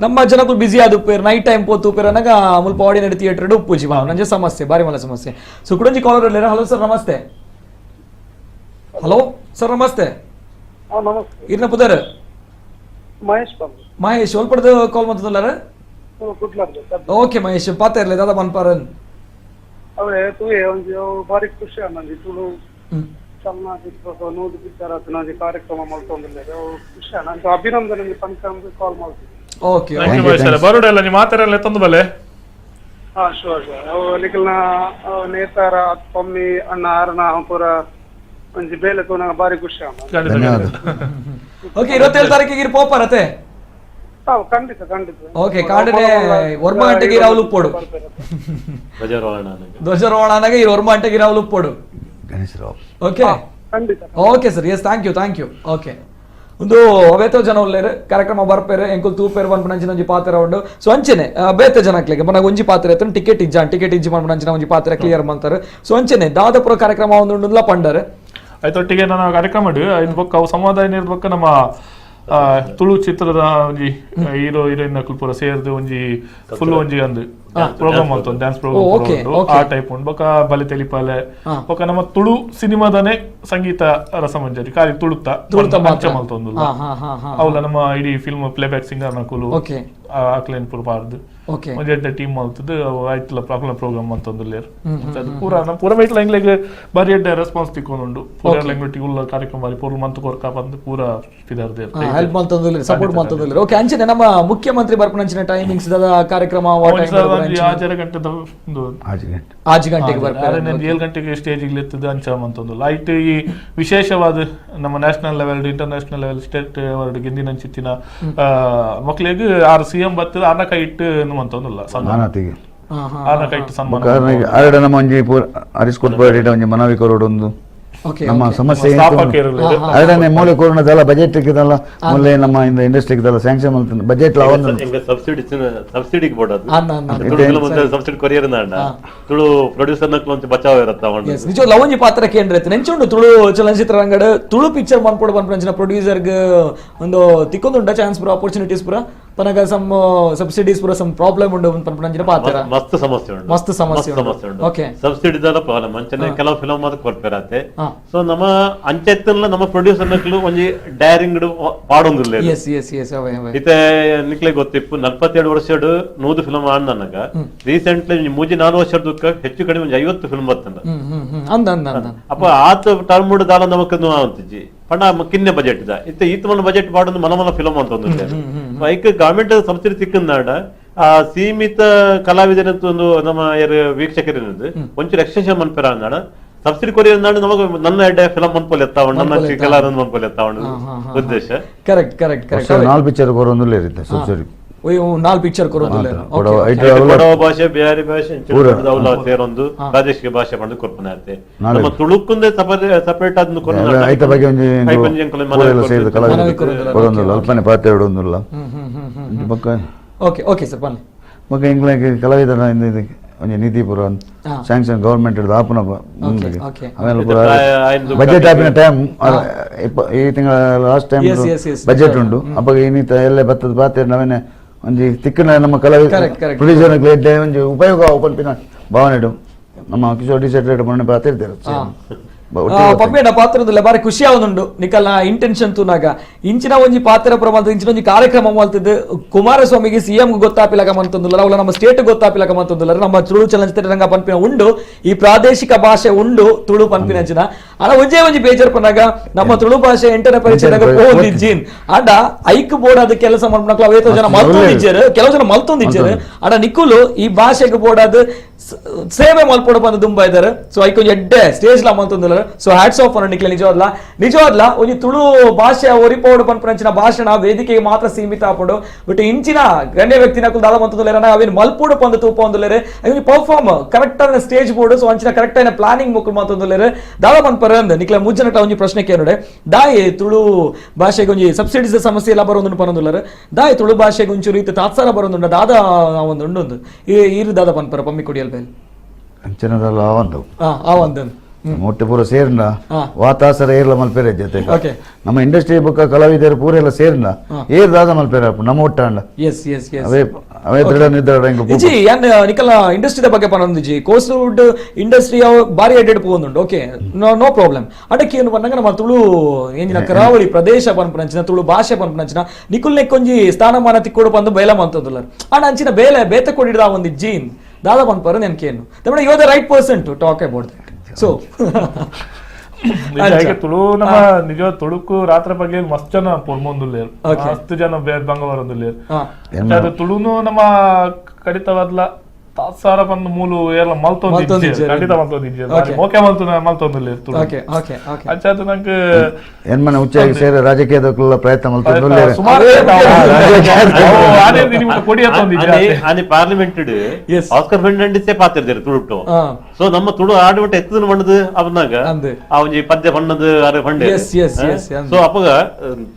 S1: ನಮ್ಮ ಜನಕುಲು ಬಿಸಿ ಆದ್ ಉಪ್ಪೇರ್ ನೈಟ್ ಟೈಮ್ ಪೋತು ಉಪ್ಪೇರ್ ಅನಗ ಮುಲ್ಪ ಆರ್ಡಿನರಿ ಥಿಯೇಟರ್ ಉಪ್ಪುಜಿ ನಂಜೆ ಸಮಸ್ಯೆ ಬಾರಿ ಮಲ್ಲ ಸಮಸ್ಯೆ. ಸೊ ಕುಡೊಂಜಿ ಕಾಲರ್ ಉಲ್ಲೆರ್. Hello sir namaste. Hello sir namaste. ಇರ್ನ ಪುದರ್
S6: ಮಹೇಶ್
S1: ಮಹೇಶ್ ಒಲ್ಪಡ್ದು ಕಾಲ್ ಮಂತುಲ್ಲಾರ? ಓಕೆ ಮಹೇಶ್ ಪಾತೆ ಇರಲಿ ದಾದಾ ಪನ್ಪರನ್
S6: ಅವೇ ತೂಯೆ ಒಂಜಿ ಬಾರಿ ಖುಷಿ ಆನಂದಿ ತುಳು ಚಲನಚಿತ್ರ 100 ಪಿಕ್ಚರ್ ಆತನ ಒಂಜಿ ಕಾರ್ಯಕ್ರಮ ಮಲ್ತೊಂದುಲ್ಲೆರ್ ಅವು ಖುಷಿ ಆನ ಅಭಿನಂದನೆ ಪನ್ಪಂದ್ ಕಾಲ್ ಮಲ್ತಿನಿ.
S1: Okay
S5: thank you Mahesh ಬರೋಡೆಲ್ಲ ನಿಮ್ಮ ಮಾತಾರೆಲ್ಲ ತಂದು ಬಲೆ.
S6: ಹಾ ಶೋರ್ ಶೋರ್ ಅವು ನಿಕಲ್ನ ನೇತಾರ ಪಮ್ಮಿ ಅಣ್ಣ ಆರ್ನ ಪೂರ ಒಂಜಿ ಬೇಲೆ ತೂನಗ ಬಾರಿ ಖುಷಿ ಆಂಡ್.
S5: ಖಂಡಿತ.
S3: ಧನ್ಯವಾದ.
S1: ಓಕೆ, 27 ತಾರೀಕಿಗೆ ಇರ್ ಪೋಪರತೆ.
S6: ಹೌದು, ಖಂಡಿತ ಖಂಡಿತ.
S1: ಓಕೆ, ಕಾಂಡನೆ ಒರ್ಮ ಗಂಟೆಗೆ ಇರಾವಲು ಉಪ್ಪೋಡು.
S2: ಧ್ವಜಾರೋಹಣ.
S1: ಧ್ವಜಾರೋಹಣ ಅನ್ನಾಗ ಈ ಒರ್ಮ ಗಂಟೆಗೆ ಇರಾವಲು ಉಪ್ಪೋಡು.
S3: ಗಣೇಶ್ ರಾವ್.
S1: ಓಕೆ,
S6: ಖಂಡಿತ.
S1: Okay sir, yes, thank you, thank you. Okay, ಒಂದು ಅವೇತೋ ಜನ ಉಲ್ಲೇರು ಕಾರ್ಯಕ್ರಮ ಬರ್ಪೇರು ಎಂಕುಲ್ ತೂಪೇರು ಪನ್ಪುನಂಚಿನ ಒಂಜಿ ಪಾತ್ರ ಉಂಡು. ಸೊ ಅಂಚನೆ ಬೇತೆ ಜನಕ್ಲೆಗ್ ಪಂಡ ಒಂಜಿ ಪಾತ್ರ ಎತ್ತುಂಡು ಟಿಕೆಟ್ ಇಜ್ಜ, ಟಿಕೆಟ್ ಇಜ್ಜಿ ಪನ್ಪುನಂಚಿನ ಒಂಜಿ ಪಾತ್ರ ಕ್ಲಿಯರ್ ಮಂತಾರೆ. ಸೊ ಅಂಚನೆ ದಾದಪುರ ಕಾರ್ಯಕ್ರಮ ಒಂದು ಉಂಡುಂದ್ಲ ಪಂಡರ್.
S5: ಆಯ್ತೊಟ್ಟಿಗೆ ನನ್ನ ಕಾರ್ಯಕ್ರಮ ಇದ್ ಬೊಕ್ಕ ಅವು ಸಂವಾದ ಏನಿರ್ ಬೊಕ್ಕ ನಮ್ಮ ತುಳು ಚಿತ್ರದ ಒಂಜಿ ಹೀರೋ ಹೀರೋಯಿನ್ ಅಕುಲು ಪೂರ ಸೇರ್ದು ಒಂಜಿ ಫುಲ್ ಒಂಜಿ ಅಂದ್ ಪ್ರೋಗ್ರಾಮ್ ಅಂತ ಡ್ಯಾನ್ಸ್ ಪ್ರೋಗ್ರಾಮ್ ಆ ಟೈಪ್ ಉಂಡು. ಬೊಕ್ಕ ಬಲಿ ತೆಲಿಪಾಲೆ, ಬೊಕ್ಕ ನಮ್ಮ ತುಳು ಸಿನಿಮಾದನೆ ಸಂಗೀತ ರಸಮಂಜರಿ ಖಾಲಿ ತುಳುತ್ತ
S1: ತುಳುತ
S5: ಅಂಚ ಮಲ್ತೊಂದುಲ್ಲ. ಅವಲ ನಮ್ಮ ಇಡೀ film play back singer ನಕುಲು ಅಕ್ಲೇನ್ ಪೂರ ಪಾರ್ದು ಒಂಜಿ ಎಡ್ಡೆ ಟೀಮ್ ಮಲ್ತದ್ದು ಅವು ಆಯ್ತಲ್ಲ ಪ್ರಾಬ್ಲಮ್ ಪ್ರೋಗ್ರಾಮ್ ಅಂತಂದುಲ್ಲೇರ್. ಅದು ಪೂರ ನಮ್ಮ ಪೂರ ಮೈಟ್ಲ ಎಂಗ್ಲೆಗ್ ಬಾರಿ ಎಡ್ಡೆ ರೆಸ್ಪಾನ್ಸ್ ತಿಕ್ಕೊಂದುಂಡು. ಪೂರ ಲ್ಯಾಂಗ್ವೇಜ್ ಉಲ್ಲ ಕಾರ್ಯಕ್ರಮ ಬಾರಿ ಪೂರ ಮಂತ್ ಕೊರ್ಕ ಬಂದು ಪೂರ ಪಿದಾರ್ದೇರ್.
S1: ಹೆಲ್ಪ್ ಮಲ್ತೊಂದುಲ್ಲೇರ್, ಸಪೋರ್ಟ್ ಮಲ್ತೊಂದುಲ್ಲೇರ್. ಓಕೆ, ಅಂಚನೆ ನಮ್ಮ ಮುಖ್ಯಮಂತ್ರಿ ಬರ್ಪುನಂಚಿನ ಟೈಮಿಂಗ್ಸ್ ದಾದ ಕಾರ್ಯಕ್ರಮ ವಾ time ಬರ್ಪುನಂಚಿನ?
S5: ಆಜರ ಗಂಟೆದ ಒಂದು
S3: ಆಜಿ ಗಂಟೆ.
S1: ಆಜಿ ಗಂಟೆಗೆ ಬರ್ಪೇರು.
S5: 7 ಗಂಟೆಗೆ ಸ್ಟೇಜ್ ಇರ್ತದೆ ಅಂಚ ಮಂತೊಂದು ಲೈಟ್. ಈ ವಿಶೇಷವಾದ ನಮ್ಮ national level, international level, state award ಗೆಂದಿನಂಚಿತ್ತಿನ ಮಕ್ಳಿಗೆ ಆರು ಸಿಎಂ ಬರ್ತದೆ ಅನ್ನ ಕೈ ಇಟ್ಟು ಮಂತೊಂದುಲ್ಲ ಸನ್ಮಾನ.
S3: ಮಾನಾತಿಗೆ
S5: ಆರ್ನ ಕೈ ಇಟ್ಟು ಸನ್ಮಾನ.
S3: ಆರಡ ನಮ್ಮ ಒಂಜಿ ಪೂರ ಹರೀಶ್ ಕೊಟ್ಪಾಡಿ ಒಂಜಿ ಮನವಿ ಕೊರೋಡು ಒಂದು ನಮ್ಮ ಸಮಸ್ಯೆ ಏನು?
S5: ಸ್ಥಾಪಕರು.
S3: ಅರಡನೆ ಮೂಲೆ ಕೊರೋನದಲ್ಲ ಬಜೆಟ್ ಇದಲ್ಲ ಮೂಲೆ ನಮ್ಮ ಇಂಡಸ್ಟ್ರಿ ಇದಲ್ಲ ಸ್ಯಾಂಕ್ಷನ್ ಬಜೆಟ್
S2: ಎಂಗ ಸಬ್ಸಿಡಿ ಸಬ್ಸಿಡಿಗೆ ಬೋರ್ಡ್
S1: ಅನ್ನ, ಅನ್ನ.
S2: ತುಳು ಫಿಲಮ್ ಅಂತ ಸಬ್ಸಿಡಿ ಕೊರಿಯರ್ ನಾಂಡ ತುಳು ಪ್ರೊಡ್ಯೂಸರ್ ನಕ್ಲು ಒಂಚ ಬಚಾವ್ ಇರತ್ತ ಅವನು.
S1: ಎಸ್, ನಿಜ ಲವಂಜಿ ಪಾತ್ರ ಕೇಂದ್ರ ಇತ್ತು ನೆಂಚುಂಡು ತುಳು ಚಲನಚಿತ್ರ ರಂಗಡ್ ತುಳು ಪಿಕ್ಚರ್ ಮನ್ಪೊಡು ಪನ್ಪುನಂಚಿನ ಪ್ರೊಡ್ಯೂಸರ್ಗ್ ಒಂದು ತಿಕ್ಕೊಂದುಂಡ ಚಾನ್ಸ್ ಪೂರ ಆಪರ್ಚುನಿಟೀಸ್ ಪೂರ ಪನಗ ಸಮ್ ಸಬ್ಸಿಡೀಸ್ ಪೂರ ಸಮ್ ಪ್ರಾಬ್ಲಮ್ ಉಂಡು ಪನ್ಪುನಂಚಿನ ಪಾತ್ರ.
S2: ಮಸ್ತ್ ಸಮಸ್ಯೆ ಉಂಟು.
S1: ಮಸ್ತ್ ಸಮಸ್ಯೆ ಉಂಟು.
S2: ಸಮಸ್ಯೆ ಉಂಟು. ಸಬ್ಸಿಡಿ ದಾಲ ಪ್ರಾಬ್ಲಮ್ ಅಂಚನೆ ಕೆಲವು ಫಿಲಮ್ ಮಾತ್ರ ಕೊರ್ಪೇರಾತೆ. ಸೊ ನಮ್ಮ ಅಂಚೆತ್ತಲ್ಲ ನಮ್ಮ ಪ್ರೊಡ್ಯೂಸರ್ ನಕ್ಲು ಒಂಜಿ ಡೈರಿಂಗ್ ಪಾಡೊಂದುಲ್ಲ.
S1: S S S ಅವೇ ಅವೇ.
S2: ಇತ್ತೆ ನಿಕ್ಲೆ ಗೊತ್ತಿಪ್ಪು 47 ವರ್ಷಡ್ 100 ಫಿಲಮ್ ಆನ್ ನನಗ ರೀಸೆಂಟ್ಲಿ 3-4 ವರ್ಷದ ದುಃಖ ಹೆಚ್ಚು ಕಡಿಮೆ ಒಂಜಿ 50 ಫಿಲ್ಮ್ ಬರ್ತಂದ.
S1: ಹ್ಮ್ ಹ್ಮ್ ಹ್ಮ್ ಅಂದ ಅಂದ ಅಂದ.
S2: ಅಪ್ಪ ಆತ ಟರ್ಮ್ ದಾಲ ನಮಕ್ ಅಂತಿಜ್ಜಿ ಪಂಡ ಕಿನ್ನೆ ಬಜೆಟ್ ಇದ ಇತ್ತೆ ಈತ ಮನ ಬಜೆಟ್ ಪಾಡೊಂದು ಮನ ಮನ ಫಿಲಮ್ ಅಂತ ಒಂದು ಐಕ್ ಗವರ್ಮೆಂಟ್ ಸಬ್ಸಿಡಿ ತಿಕ್ಕಂದಾಡ ಆ ಸೀಮಿತ ಕಲಾವಿದರಂತ ಒಂದು ನಮ್ಮ ಯಾರು ವೀಕ್ಷಕರೇನದು ಒಂಚೂರು ಎಕ್ಸ್ಟೆನ್ಷನ್ ಮನ್ಪೆರ ಅಂದಾಡ ಸಬ್ಸಿಡಿ ಕೊರಿಯರ್ ಅಂದಾಡ ನಮಗ ನನ್ನ ಎಡ್ಡೆ ಫಿಲಮ್ ಮನ್ಪೊಲೆ ಎತ್ತಾವಣ ನನ್ನ ಕಲಾರನ್ ಮನ್ಪೊಲೆ ಎತ್ತಾವಣ ಉದ್ದೇಶ.
S1: Correct correct correct.
S3: ನಾಲ್ ಪಿಕ್ಚರ್ ಕೊರೊಂದುಲ್ಲ ಇರುತ್ತೆ ಸಬ್ಸಿಡಿ.
S1: ನಾಲ್ ಪಿಕ್ಚರ್ ಕೊರೋದಿಲ್ಲ.
S2: ಕೊಡವ ಭಾಷೆ, ಬಿಹಾರಿ ಭಾಷೆ ಅವುಲ ಸೇರೊಂದು ಪ್ರಾದೇಶಿಕ ಭಾಷೆ ಪಂಡ ಕೊರ್ಪುನ ಆತೆ. ನಮ್ಮ ತುಳುಕುಂದೆ ಸಪರೇಟ್ ಅದನ್ನು ಕೊರೊಂದು
S3: ಐತ ಬಗ್ಗೆ ಒಂಜಿ
S2: ಐಪಂಜಿ ಅಂಕುಲೆ ಮನವಿ
S3: ಪೂರೆಲ್ಲ ಸೇರಿದ ಕಲಾವಿದರು
S1: ಮನವಿ ಕೊರೊಂದುಲ್ಲ.
S3: ಕೊರೊಂದುಲ್ಲ ಅಲ್ಪನೆ ಪಾತ್ರ ಇಡೊಂದುಲ್ಲ. ಬೊಕ್ಕ
S1: okay okay sir ಬನ್ನಿ.
S3: ಬೊಕ್ಕ ಎಂಕ್ಲೆಗ್ ಕಲಾವಿದರ ಇಂದ ಒಂಜಿ ನಿಧಿ ಪೂರ ಸ್ಯಾಂಕ್ಷನ್ ಗವರ್ಮೆಂಟ್ ಹಿಡ್ದು ಆಪುನ ಮುಂದಕ್ಕೆ. ಆಮೇಲೆ ಪೂರ ಬಜೆಟ್ ಆಪಿನ ಟೈಮ್ ಈ ತಿಂಗಳ last time
S1: Yes, yes, yes.
S3: Budget ಉಂಟು. ಅಪ್ಪಗ ಇನ್ನಿತ ಎಲ್ಲೆ ಬತ್ತದ ಪಾತ್ರ ನವೇನೆ ಒಂಜಿ ತಿಕ್ಕನ ನಮ್ಮ ಕಲಾವಿದ
S1: Correct, correct.
S3: Producer ಒಂಜಿ ಉಪಯೋಗ ಪನ್ಪಿನ ಭಾವನೆ ಇಡು ನಮ್ಮ ಕಿಶೋರ್ ಡಿ ಸೆಟ್ ಮೊನ್ನೆ ಪಾತ್ರ ಇರ್ತಾರೆ.
S1: ಪಪ್ಪೇಡ ಪಾತ್ರದಲ್ಲ ಬಾರಿ ಖುಷಿ ಆವೊಂದುಂಡು ನಿಕಲ್ನ ಇಂಟೆನ್ಷನ್ ತೂನಾಗ ಇಂಚಿನ ಒಂಜಿ ಪಾತ್ರ ಪ್ರಮಾಣದ ಇಂಚಿನ ಒಂಜಿ ಕಾರ್ಯಕ್ರಮ ಮಲ್ತದ್ದು ಕುಮಾರಸ್ವಾಮಿಗೆ ಸಿಎಂ ಗೊತ್ತಾಪಿಲಕ ಮಂತೊಂದುಲ್ಲ, ಅವಲ ನಮ್ಮ ಸ್ಟೇಟ್ ಗೊತ್ತಾಪಿಲಕ ಮಂತೊಂದುಲ್ಲ. ನಮ್ಮ ತುಳು ಚಲನಚಿತ್ರ ರಂಗ ಪನ್ಪಿನ ಉಂಡು, ಈ ಪ್ರಾದೇಶಿಕ ಭಾಷೆ ಉಂಡು ತುಳು ಪನ್ಪಿನ ಅಂಚಿನ ಅನ ಒಂಜೇ ಒಂಜಿ ಬೇಜಾರ್ ಪನ್ನಾಗ ನಮ್ಮ ತುಳು ಭಾಷೆ ಎಂಟನೇ ಪರಿಚಯ ಪೋಂದಿಜ್ಜಿನ್ ಅಂಡ ಐಕ್ ಬೋರ್ಡ್ ಅದು ಕೆಲಸ ಮಾಡ್ಬಿಡಕ್ಲ ಅವೇತೋ ಜನ ಮಲ್ತೊಂದಿಜ್ಜೆರ್, ಕೆಲವು ಜನ ಮಲ್ತೊಂದಿಜ್ಜೆರ್. ಅಂಡ ನಿಕುಲು ಈ ಭಾಷೆಗೆ ಬೋರ್ಡ್ ಅದು ಸೇವೆ ಮಲ್ಪೊಡು ಬಂದು ದುಂಬ ಇದ್ದಾರೆ. ಸೊ ಐಕ್ ಒಂಜಿ ಎಡ್ಡೆ ಸ್ಟೇಜ್ ಲಾ ಮಲ್ತೊಂದುಲ್ಲ. So hats off ಅನ್ನ ನಿಕ್ಲೆ ನಿಜವಾದ್ಲ ನಿಜವಾದ್ಲ ಒಂಜಿ ತುಳು ಭಾಷೆ ಒರಿಪೋಡು ಪನ್ಪುನಂಚಿನ ಭಾಷಣ ವೇದಿಕೆಗೆ ಮಾತ್ರ ಸೀಮಿತ ಆಪುಂಡು. ಬಟ್ ಇಂಚಿನ ಗಣ್ಯ ವ್ಯಕ್ತಿ ನಕುಲು ದಾದ ಮಂತೊಂದುಲ್ಲೆರ್ ಅವೇನು ಮಲ್ಪೊಡು ಪಂದು ತೂಪ ಒಂದುಲ್ಲೆರ್ ಐಕೊಂಜಿ ಪರ್ಫಾರ್ಮ್ ಕರೆಕ್ಟ್ ಆದ stage board. So ಅಂಚಿನ ಕರೆಕ್ಟ್ ಆಯಿನ ಪ್ಲಾನಿಂಗ್ ಮೊಕುಲು ಮಂತೊಂದುಲ್ಲೆರ್ ದಾದ ಪನ್ಪರ ಅಂದ್ ನಿಕ್ಲೆ ಮುಜ್ಜನಟ ಒಂಜಿ ಪ್ರಶ್ನೆ ಕೇನುಡೆ ದಾಯಿ ತುಳು ಭಾಷೆಗೆ ಒಂಜಿ ಸಬ್ಸಿಡೀಸ್ ಸಮಸ್ಯೆ ಎಲ್ಲ ಬರೋದುಂಡು ಪನೊಂದುಲ್ಲೆರ್ ದಾಯಿ ತುಳು ಭಾಷೆಗೆ ಒಂಚೂರು ಇತ್ತೆ ತಾತ್ಸಾರ ಬರೋದುಂಡು ದಾದ ಒಂದು ಉಂಡು ಈರು ದಾದ ಪನ್ಪರ ಪಮ್ಮಿ ಕೊಡಿಯಲ್ ಬೇಲ್
S3: ಅಂಚನದಲ್ಲ ಒಂದು
S1: ಆ ಒಂದು
S3: ಮೊಟ್ಟೆ ಪೂರ ಸೇರ್ನ ವಾತಾಸರ ಏರ್ಲ ಮಲ್ಪೇರೆ ಜೊತೆ ನಮ್ಮ ಇಂಡಸ್ಟ್ರಿ ಬೊಕ್ಕ ಕಲಾವಿದರು ಪೂರ ಎಲ್ಲ ಸೇರ್ನ ಏರ್ ದಾದ ಮಲ್ಪೇರೆ ನಮ್ಮ ಒಟ್ಟಾಂಡ.
S1: S S S
S3: ಅವೇ ಅವೇ ದೃಢ ನಿರ್ಧಾರ ಎಂಕ್
S1: ಇಜ್ಜಿ ಯಾನ್ ನಿಕಲ್ನ ಇಂಡಸ್ಟ್ರಿದ ಬಗ್ಗೆ ಪನೊಂದಿಜ್ಜಿ ಕೋಸ್ಟ್ವುಡ್ ಇಂಡಸ್ಟ್ರಿ ಅವು ಬಾರಿ ಎಡೆಡ್ ಪೋವೊಂದುಂಡು. Okay, no problem. ಅಡಕ್ಕೆ ಏನು ಪನ್ನಗ ನಮ್ಮ ತುಳು ಎಂಜಿನ ಕರಾವಳಿ ಪ್ರದೇಶ ಪನ್ಪುನಂಚಿನ ತುಳು ಭಾಷೆ ಪನ್ಪುನಂಚಿನ ನಿಕುಲ್ ನೆಕ್ಕೊಂಜಿ ಸ್ಥಾನಮಾನ ತಿಕ್ಕೋಡು ಪಂದು ಬೇಲೆ ಮಂತೊಂದುಲ್ಲರ್ ಅಂಡ ಅಂಚಿನ ಬೇಲೆ ಬೇತೆ ಕೊಡಿದ ಒಂದು ಜೀನ್ ದಾದ ಪನ್ಪರ ನೆನ್ಕೇನು ತಮ್ಮಡ you are the right person to talk about that. So
S5: ನಿಜ ತುಳು ನಮ್ಮ ನಿಜ ತುಳುಕು ರಾತ್ರಿ ಬಗ್ಗೆ ಮಸ್ತ್ ಜನ ಪೊರ್ಮೊಂದುಲ್ಲೇರ್, ಮಸ್ತ್ ಜನ ಬಂಗ ಬರೊಂದುಲ್ಲೇರ್. ಅದು ತುಳುನು ನಮ್ಮ ಕಡಿತವಾದ್ಲ ತಾತ್ಸಾರ ಬಂದು ಮೂಲು ಎಲ್ಲ ಮಲ್ತೊಂದು ಖಂಡಿತ ಮಲ್ತೊಂದು ಮೋಕೆ ಮಲ್ತು ಮಲ್ತೊಂದಿಲ್ಲ.
S1: Okay okay okay.
S5: ಅಂಚಾದ ನಂಗೆ
S3: ಎನ್ಮನೆ ಉಚ್ಚಾಗಿ ಸೇರಿ ರಾಜಕೀಯದಕ್ಕೆಲ್ಲ ಪ್ರಯತ್ನ ಮಲ್ತೊಂದು
S5: ಸುಮಾರು
S2: ಪಾರ್ಲಿಮೆಂಟ್ ಆಸ್ಕರ್ ಫೆರ್ನಾಂಡಿಸೇ ಪಾತಿರ್ದಿರು ತುಳುಟು. ಸೊ ನಮ್ಮ ತುಳು ಆಡುಮಟ್ಟ ಎತ್ತದ ಬಣ್ಣದ ಅವನಾಗ ಆ ಒಂಜಿ ಪದ್ಯ ಬಣ್ಣದ ಅರೆ ಫಂಡೆ. ಸೊ ಅಪ್ಪಗ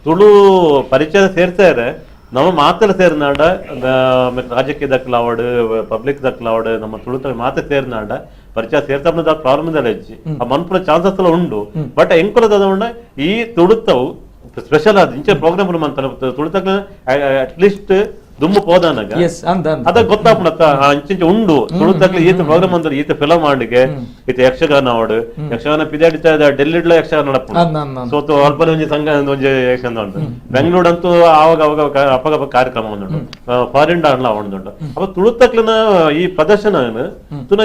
S2: ತುಳು ಪರಿಚಯ ಸೇರ್ತಾರೆ ನಮ್ಮ ಮಾತ್ರ ಸೇರಿನಾಡ ರಾಜಕೀಯ ದಕ್ಕಲಾವಡು ಪಬ್ಲಿಕ್ ದಕ್ಕಲಾವಡು ನಮ್ಮ ತುಳು ಮಾತ್ರ ಸೇರಿನಾಡ ಪರಿಚಯ ಸೇರ್ತಾ ಪ್ರಾಬ್ಲಮ್ ಹೆಚ್ಚಿ ಆ ಮನ್ಪುರ ಚಾನ್ಸಸ್ ಎಲ್ಲ ಉಂಡು. ಬಟ್ ಎಂಕುಲದ ಈ ತುಳುತ್ತವು ಸ್ಪೆಷಲ್ ಆದ ಇಂಚ ಪ್ರೋಗ್ರಾಮ್ ಮಂತ ತುಳುತಕ್ಕ ಅಟ್ಲೀಸ್ಟ್ ದುಮ್ಮು ಪೋದಾನಾಗ ಅದ ಗೊತ್ತಾಪುಣತ್ತ ಅಂಚಿಂಚ ಉಂಡು ತುಳುತಕ್ಲೆ ಈತ ಪ್ರೋಗ್ರಾಮ್ ಅಂದ್ರೆ ಈತ ಫಿಲಮ್ ಆಂಡಿಗೆ ಈತ ಯಕ್ಷಗಾನ ಅವಡು ಯಕ್ಷಗಾನ ಪಿದಾಡಿತ ಡೆಲ್ಲಿಡ್ಲ ಯಕ್ಷಗಾನ ನಡಪುಂಡು. ಸೊ ಅಲ್ಪ ಒಂಜಿ ಸಂಘ ಒಂಜಿ ಯಕ್ಷಗಾನ ಉಂಟು. ಬೆಂಗಳೂರು ಅಂತೂ ಆವಾಗ ಅವಾಗ ಅಪ್ಪಗಪ್ಪ ಕಾರ್ಯಕ್ರಮ ಒಂದುಂಟು, ಫಾರಿನ್ ಡಾನ್ಲ ಉಂಟು. ಅಪ್ಪ ತುಳುತಕ್ಲಿನ ಈ ಪ್ರದರ್ಶನ ತುನ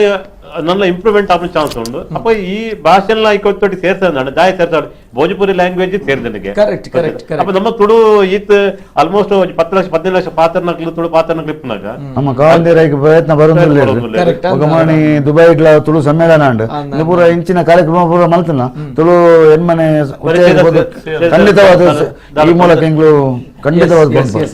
S2: ನನ್ನ ಇಂಪ್ರೂವ್ಮೆಂಟ್ ಆಪುನ ಚಾನ್ಸ್ ಉಂಡು. ಅಪ್ಪ ಈ ಭಾಷೆಲ್ಲ ಐಕೊತ್ತೊಟ್ಟಿ ಸೇರ್ತಾನೆ ದಾಯ ಸೇರ್ತಾಳೆ ಭೋಜಪುರಿ ಲ್ಯಾಂಗ್ವೇಜ್ ಸೇರ್ದನಿಗೆ. ಅಪ್ಪ ನಮ್ಮ ತುಳು ಈತ್ ಆಲ್ಮೋಸ್ಟ್ 10 ಲಕ್ಷ 15 ಲಕ್ಷ ಪಾತ್ರನಕ್ಲು ತುಳು ಪಾತ್ರನಕ್ಲು ಇಪ್ಪನಾಗ
S3: ನಮ್ಮ ಕಾವಂದಿರೈಕ್ ಪ್ರಯತ್ನ ಬರೋದಿಲ್ಲ. ಒಗಮಾಣಿ ದುಬೈ ತುಳು ಸಮ್ಮೇಳನ ಉಂಡು ಇನ್ನು ಪೂರ ಇಂಚಿನ ಕಾರ್ಯಕ್ರಮ ಪೂರ ಮಲ್ತನ ತುಳು ಎನ್ಮನೆ ಖಂಡಿತವಾದ ಈ ಮೂಲಕ ಎಂಗ್ಲು ಖಂಡಿತವಾದ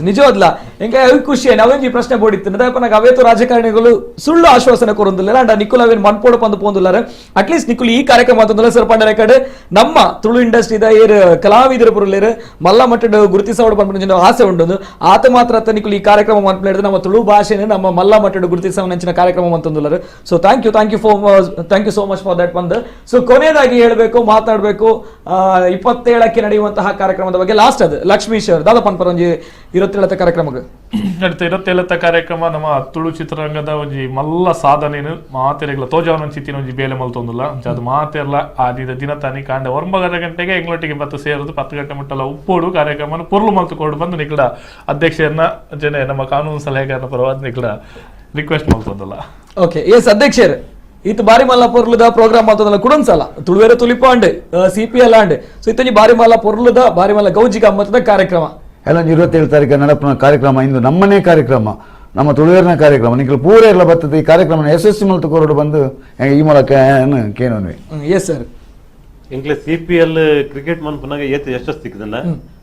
S1: ನಿಜವಾದ್ಲ ಎಂಕೆ ಅವಿ ಖುಷಿ ನಾವೇಂಜಿ ಪ್ರಶ್ನೆ ಬೋಡಿತ್ತು ದಯಪನಾಗ ಅವೇತು ರಾಜಕಾರಣಿಗಳು ಸುಳ್ಳು ಆಶ್ವಾಸನೆ ಕೊರೊಂದಿಲ್ಲ ಅಂಡ ನಿಕುಲ್ ಅವೇನ್ ಮನ್ಪೋಡು ಪಂದು ಪೋಂದುಲ್ಲಾರ. ಅಟ್ಲೀಸ್ಟ್ ನಿಕುಲ್ ಈ ಕಾರ್ಯಕ್ರಮ ಅಂತಂದ್ರೆ ಸರ್ ಪಂಡ ರೆಕಾರ್ಡ್ ನಮ್ಮ ತುಳು ಇಂಡಸ್ಟ್ರಿ ಏರ್ ಕಲಾವಿದರ ಪುರುಲೇರು ಮಲ್ಲ ಮಟ್ಟದ ಗುರುತಿಸೋಡು ಪನ್ಪುನ ಆಸೆ ಉಂಡು. ಆತ ಮಾತ್ರ ಅತ್ತ ನಿಕುಲ್ ಈ ಕಾರ್ಯಕ್ರಮ ಮನ್ಪುನ ನಮ್ಮ ತುಳು ಭಾಷೆನ ನಮ್ಮ ಮಲ್ಲ ಮಟ್ಟದ ಗುರುತಿಸವನಂಚಿನ ಕಾರ್ಯಕ್ರಮ ಅಂತಂದುಲ್ಲಾರ. So thank you thank you for thank you so much for that ಬಂದು. ಸೊ ಕೊನೆಯದಾಗಿ ಹೇಳಬೇಕು ಮಾತಾಡಬೇಕು 27ಕ್ಕೆ ನಡೆಯುವಂತಹ ಕಾರ್ಯಕ್ರಮದ ಬಗ್ಗೆ ಲಾಸ್ಟ್ ಅದು ಲಕ್ಷ್ಮೀಶ್ ಅವರು ದಾದಾ ಪನ್ಪರಂಜಿ 27 ಕಾರ್ಯಕ್ರಮಕ್ಕೆ
S5: ನಡೀತಾ 27 ಕಾರ್ಯಕ್ರಮ ನಮ್ಮ ತುಳು ಚಿತ್ರರಂಗದ ಒಂಜಿ ಮಲ್ಲ ಸಾಧನೆನು ಮಾತೆರೆಗ್ಲ ತೋಜಾವನ ಚಿತ್ತಿನ ಒಂಜಿ ಬೇಲೆ ಮಲ್ತೊಂದುಲ್ಲ ಅದು ಮಾತೆರ್ಲ ಆ ದಿನ ತಾನಿ ಕಾಂಡ 9 ಗಂಟೆಗೆ ಎಂಗ್ಲೊಟ್ಟಿಗೆ ಬತ್ತು ಸೇರೋದು 10 ಗಂಟೆ ಮುಟ್ಟಲ್ಲ ಉಪ್ಪೋಡು ಕಾರ್ಯಕ್ರಮ ಪೊರ್ಲು ಮಲ್ತುಕೊಂಡು ಬಂದು ನಿಕ್ಲ ಅಧ್ಯಕ್ಷರನ್ನ ಜನ ನಮ್ಮ ಕಾನೂನು ಸಲಹೆಗಾರನ ಪರವಾದ ನಿಕ್ಲ ರಿಕ್ವೆಸ್ಟ್ ಮಲ್ತೊಂದಲ್ಲ.
S1: ಓಕೆ ಎಸ್ ಅಧ್ಯಕ್ಷರು ಈತ ಬಾರಿ ಮಲ್ಲ ಪೊರ್ಲುದ ಪ್ರೋಗ್ರಾಮ್ ಅಂತಂದಲ್ಲ ಕುಡೊಂದ್ಸಲ ತುಳುವೇರ ತುಲಿಪ and C P L and so ಇತ್ತೊಂಜಿ ಬಾರಿ ಮಲ್ಲ ಪೊರ್ಲುದ ಬಾರಿ ಮಲ್ಲ ಗೌಜಿಗ ಅಮ್ಮತ್ತದ ಕಾರ್ಯಕ್ರಮ
S3: ಎಲ್ಲ 27 ತಾರೀಕು ನಡಪುನ ಕಾರ್ಯಕ್ರಮ ಇಂದು ನಮ್ಮನೇ ಕಾರ್ಯಕ್ರಮ ನಮ್ಮ ತುಳುವೇರಿನ ಕಾರ್ಯಕ್ರಮ ನಿಖಿಲ್ ಪೂರ ಎಲ್ಲ ಬರ್ತದೆ ಈ ಕಾರ್ಯಕ್ರಮ ಯಶಸ್ವಿ ಮಲ್ತು ಕೊರಡು ಬಂದು ಈ ಮೂಲಕ ಕೇನೋನ್ವಿ.
S1: ಎಸ್ ಸರ್
S2: ಎಂಕ್ಲೆ C P L cricket ಮನ್ಪುನಾಗ ಏತ್ ಯಶಸ್ಸು ತಿಕ್ಕದಲ್ಲ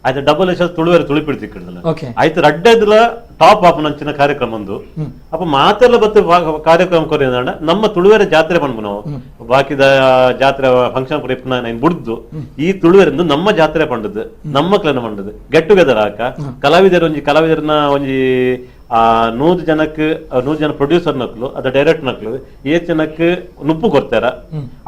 S2: ಆಯ್ತು ಡಬಲ್ ಯಶಸ್ಸು ತುಳುವೇರು ತುಳಿಪಿಡ್ ತಿಕ್ಕದಲ್ಲ ಆಯ್ತು ರಡ್ಡೆದ್ಲ ಟಾಪ್ ಆಪುನಂಚಿನ ಕಾರ್ಯಕ್ರಮ ಒಂದು. ಅಪ್ಪ ಮಾತೆಲ್ಲ ಬತ್ತು ಕಾರ್ಯಕ್ರಮ ಕೊರಿಯಂಡ ನಮ್ಮ ತುಳುವೇರ ಜಾತ್ರೆ ಪನ್ಪು ನಾವು ಬಾಕಿದ ಜಾತ್ರೆ ಫಂಕ್ಷನ್ ಪೂರ ಇಪ್ಪುನ ಬುಡ್ದು ಈ ತುಳುವೇರಂದು ನಮ್ಮ ಜಾತ್ರೆ ಪಂಡದು ನಮ್ಮ ಕ್ಲನ ಪಂಡದು ಗೆಟ್ ಟುಗೆದರ್ ಹಾಕ ಕಲಾವಿದರು ಒಂಜಿ ಕಲಾವಿದರನ್ನ ಒಂಜಿ ಆ 100 ಜನಕ್ಕೆ 100 ಜನ ಪ್ರೊಡ್ಯೂಸರ್ ನಕ್ಲು ಅದ ಡೈರೆಕ್ಟ್ ನಕ್ಲು ಏತ್ ಜನಕ್ಕೆ ನುಪ್ಪು ಕೊಡ್ತಾರ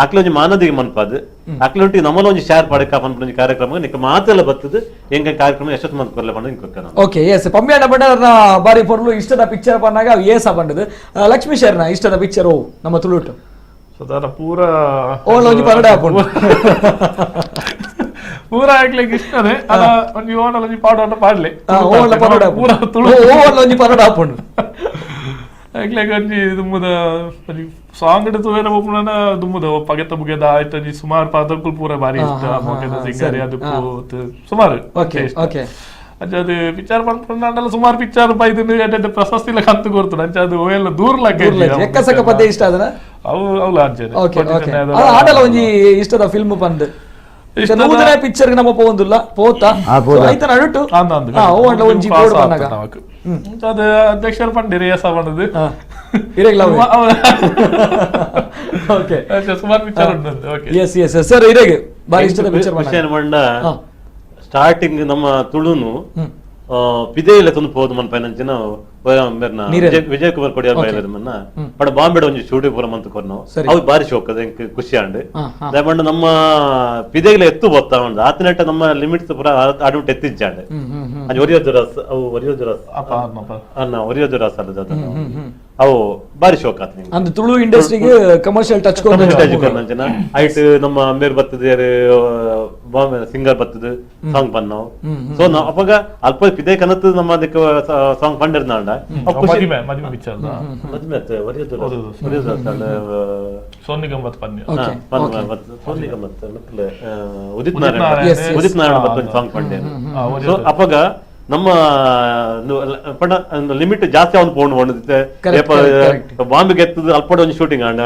S2: ಅಕ್ಲ ಒಂಜಿ ಮಾನದಿಗೆ ಮನ್ಪಾದು ಅಕ್ಲೊಟ್ಟಿಗೆ ನಮ್ಮಲ ಒಂಜಿ ಶೇರ್ ಪಡಕ ಪನ್ಪುನ ಒಂಜಿ ಕಾರ್ಯಕ್ರಮ ನಿಕ್ಕ ಮಾತೆಲ್ಲ ಬತ್ತದು ಎಂಕ ಕಾರ್ಯಕ್ರಮ ಯಶಸ್ಸು ಮಂತ್ ಕೊರ್ಲೆ ಪಂಡ ಇಂಕ.
S1: ಓಕೆ ಎಸ್ ಪಂಬ್ಯಾಣ ಬಂಡರ್ನ ಬಾರಿ ಪೊರ್ಲು ಇಷ್ಟದ ಪಿಕ್ಚರ್ ಪನ್ನಾಗ ಅವು ಏಸ ಬಂಡದು ಲಕ್ಷ್ಮೀ ಶರ್ನ ಇಷ್ಟದ ಪಿಕ್ಚರ್ ಓ ನಮ್ಮ ತುಳುಟು
S5: ಸದಾರ ಪೂರ
S1: ಓಲ ಒಂಜಿ ಪರಡೆ ಹಾಕೊಂಡು
S5: ಪೂರ ಆಗ್ಲಿಕ್ಕೆ ಇಷ್ಟನೇ ಅದ ಒಂಜಿ ಓನಲ್ ಒಂಜಿ ಪಾಡ ಪಾಡ್ಲೆ
S1: ಓಲ ಪರಡೆ
S5: ಪೂರ ತುಳು
S1: ಓಲ ಒಂಜಿ ಪರಡೆ ಹಾಕೊಂಡು
S5: ಆಗ್ಲಿಕ್ಕೆ ಒಂಜಿ ದುಮ್ಮದ ಒಂಜಿ ಸಾಂಗ್ ತೂವೆರ ಒಪ್ಪುನ ದುಮ್ಮದ ಪಗೆತ ಬುಗೆದ ಆಯ್ತು ಒಂಜಿ ಸುಮಾರು ಪದಕ್ಕೂ ಪೂರ ಬಾರಿ ಇಷ್ಟ ಮೊಗೆದ ಸಿಂಗಾರಿ ಅದಕ್ಕೂ ಸುಮಾರು
S1: ಓಕೆ ಓಕೆ
S5: ಅಂಚ ಅದು ಪಿಕ್ಚರ್ ಪನ್ಪುಂಡಲ ಸುಮಾರು ಪಿಕ್ಚರ್ ಬೈದು ಪ್ರಶಸ್ತಿ ಇಲ್ಲ ಕಂತು ಕೊಡ್ತಾರೆ ಅಂಚ ಅದು ಎಲ್ಲ ದೂರ್ಲಕ್ಕೆ
S1: ಎಕ್ಕಸಕ ಪದ್ಯ ಇಷ್ಟ ಅದನ್ನ
S5: ಅವು ಅವಲ ಅಂಚೆ
S1: ಓಕೆ ಓಕೆ ಆಡಲ ಒಂಜಿ ಇಷ್ಟದ ಫಿಲ್ಮ್ ಬಂದು ನೂತನ ಪಿಕ್ಚರ್ ನಮ್ಮ ಪೋಂದುಲ್ಲ ಪೋತ ಐತ ನಡುಟು ಓ ಒಂಜಿ ಬೋರ್ಡ್ ಬಂದಾಗ
S5: ಅದು ಅಧ್ಯಕ್ಷರು ಪಂಡಿರಿ ಎಸ ಬಂದದ್ದು
S1: ಇರೆಗ್ಲ ಓಕೆ
S5: ಸುಮಾರು ಪಿಕ್ಚರ್ ಉಂಟು. Okay
S1: yes yes sir ಇರೆಗೆ ಬಾರಿ ಇಷ್ಟದ ಪಿಕ್ಚರ್
S2: ಖುಷಿ ಮಂಡ ಸ್ಟಾರ್ಟಿಂಗ್ ನಮ್ಮ ತುಳುನು ಪಿದೆಯಿಲ್ಲ ತಂದು ಪೋದು ಮನ್ ಪೈನಂಚಿನ ವಿಜಯ್ ಕುಮಾರ್ ಕೊಡಿಯಾರ್ ಬೈಲರ್ ಮನ್ನ ಬಟ್ ಬಾಂಬೆ ಒಂಜಿ ಶೂಟಿಂಗ್ ಪೂರ ಮಂತ್ ಕೊರ್ನು ಅವು ಬಾರಿ ಶೋಕ್ ಅದ ಎಂಕ್ ಖುಷಿ ಆಂಡ್ ದಯಮಂಡ ನಮ್ಮ ಪಿದೆಗ್ಲ ಎತ್ತು ಬೊತ್ತ ಉಂಡು ಆತನೆಟ್ಟ ನಮ್ಮ ಲಿಮಿಟ್ಸ್ ಪೂರ ಅಡ್ಮಿಟ್ ಎತ್ತಿಜ್ಜಾಂಡ್ ಅಂಚ ಒರಿಯೋ ಜುರಾಸ್ ಅವು ಒರಿಯೋ ಜುರಾಸ್ ಅನ್ನ ಒರಿಯೋ ಜುರಾಸ್ ಅಲ್ಲದ ಅವು ಬಾರಿ ಶೋಕ್ ಆತ
S1: ಅಂದ್ ತುಳು ಇಂಡಸ್ಟ್ರಿಗೆ ಕಮರ್ಷಿಯಲ್ ಟಚ್
S2: ಕೊರ್ನಂಚಿನ ಐಟ್ ನಮ್ಮ ಅಂಬೇರ್ ಬತ್ತದ ಬಾಂಬೆ ಸಿಂಗರ್ ಬತ್ತದ ಸಾಂಗ್ ಪನ್ನವು. ಸೊ ನಾವು ಅವಾಗ ಅಲ್ಪ ಪಿದೆ ಕನತ್ತು ನಮ್ಮ ಅದಕ್ಕೆ ಸಾಂಗ್ ಪಂಡಿರ್ನಾಂಡ ಉದಿತ್ ನಾರಾಯಣ ಉದಿತ್ ನಾರಾಯಣ ಸಾಂಗ್ ಪಂಡೆ. ಸೊ ಅಪಗ ನಮ್ಮ ಪಂಡ ಲಿಮಿಟ್ ಜಾಸ್ತಿ ಅವನು ಪೋಂಡು ಪಂಡ.
S1: Correct, correct, correct.
S2: ಬಾಂಬೆಗೆ ಎತ್ತದು ಅಲ್ಪಡ ಒಂಜಿ ಶೂಟಿಂಗ್ ಆಂಡ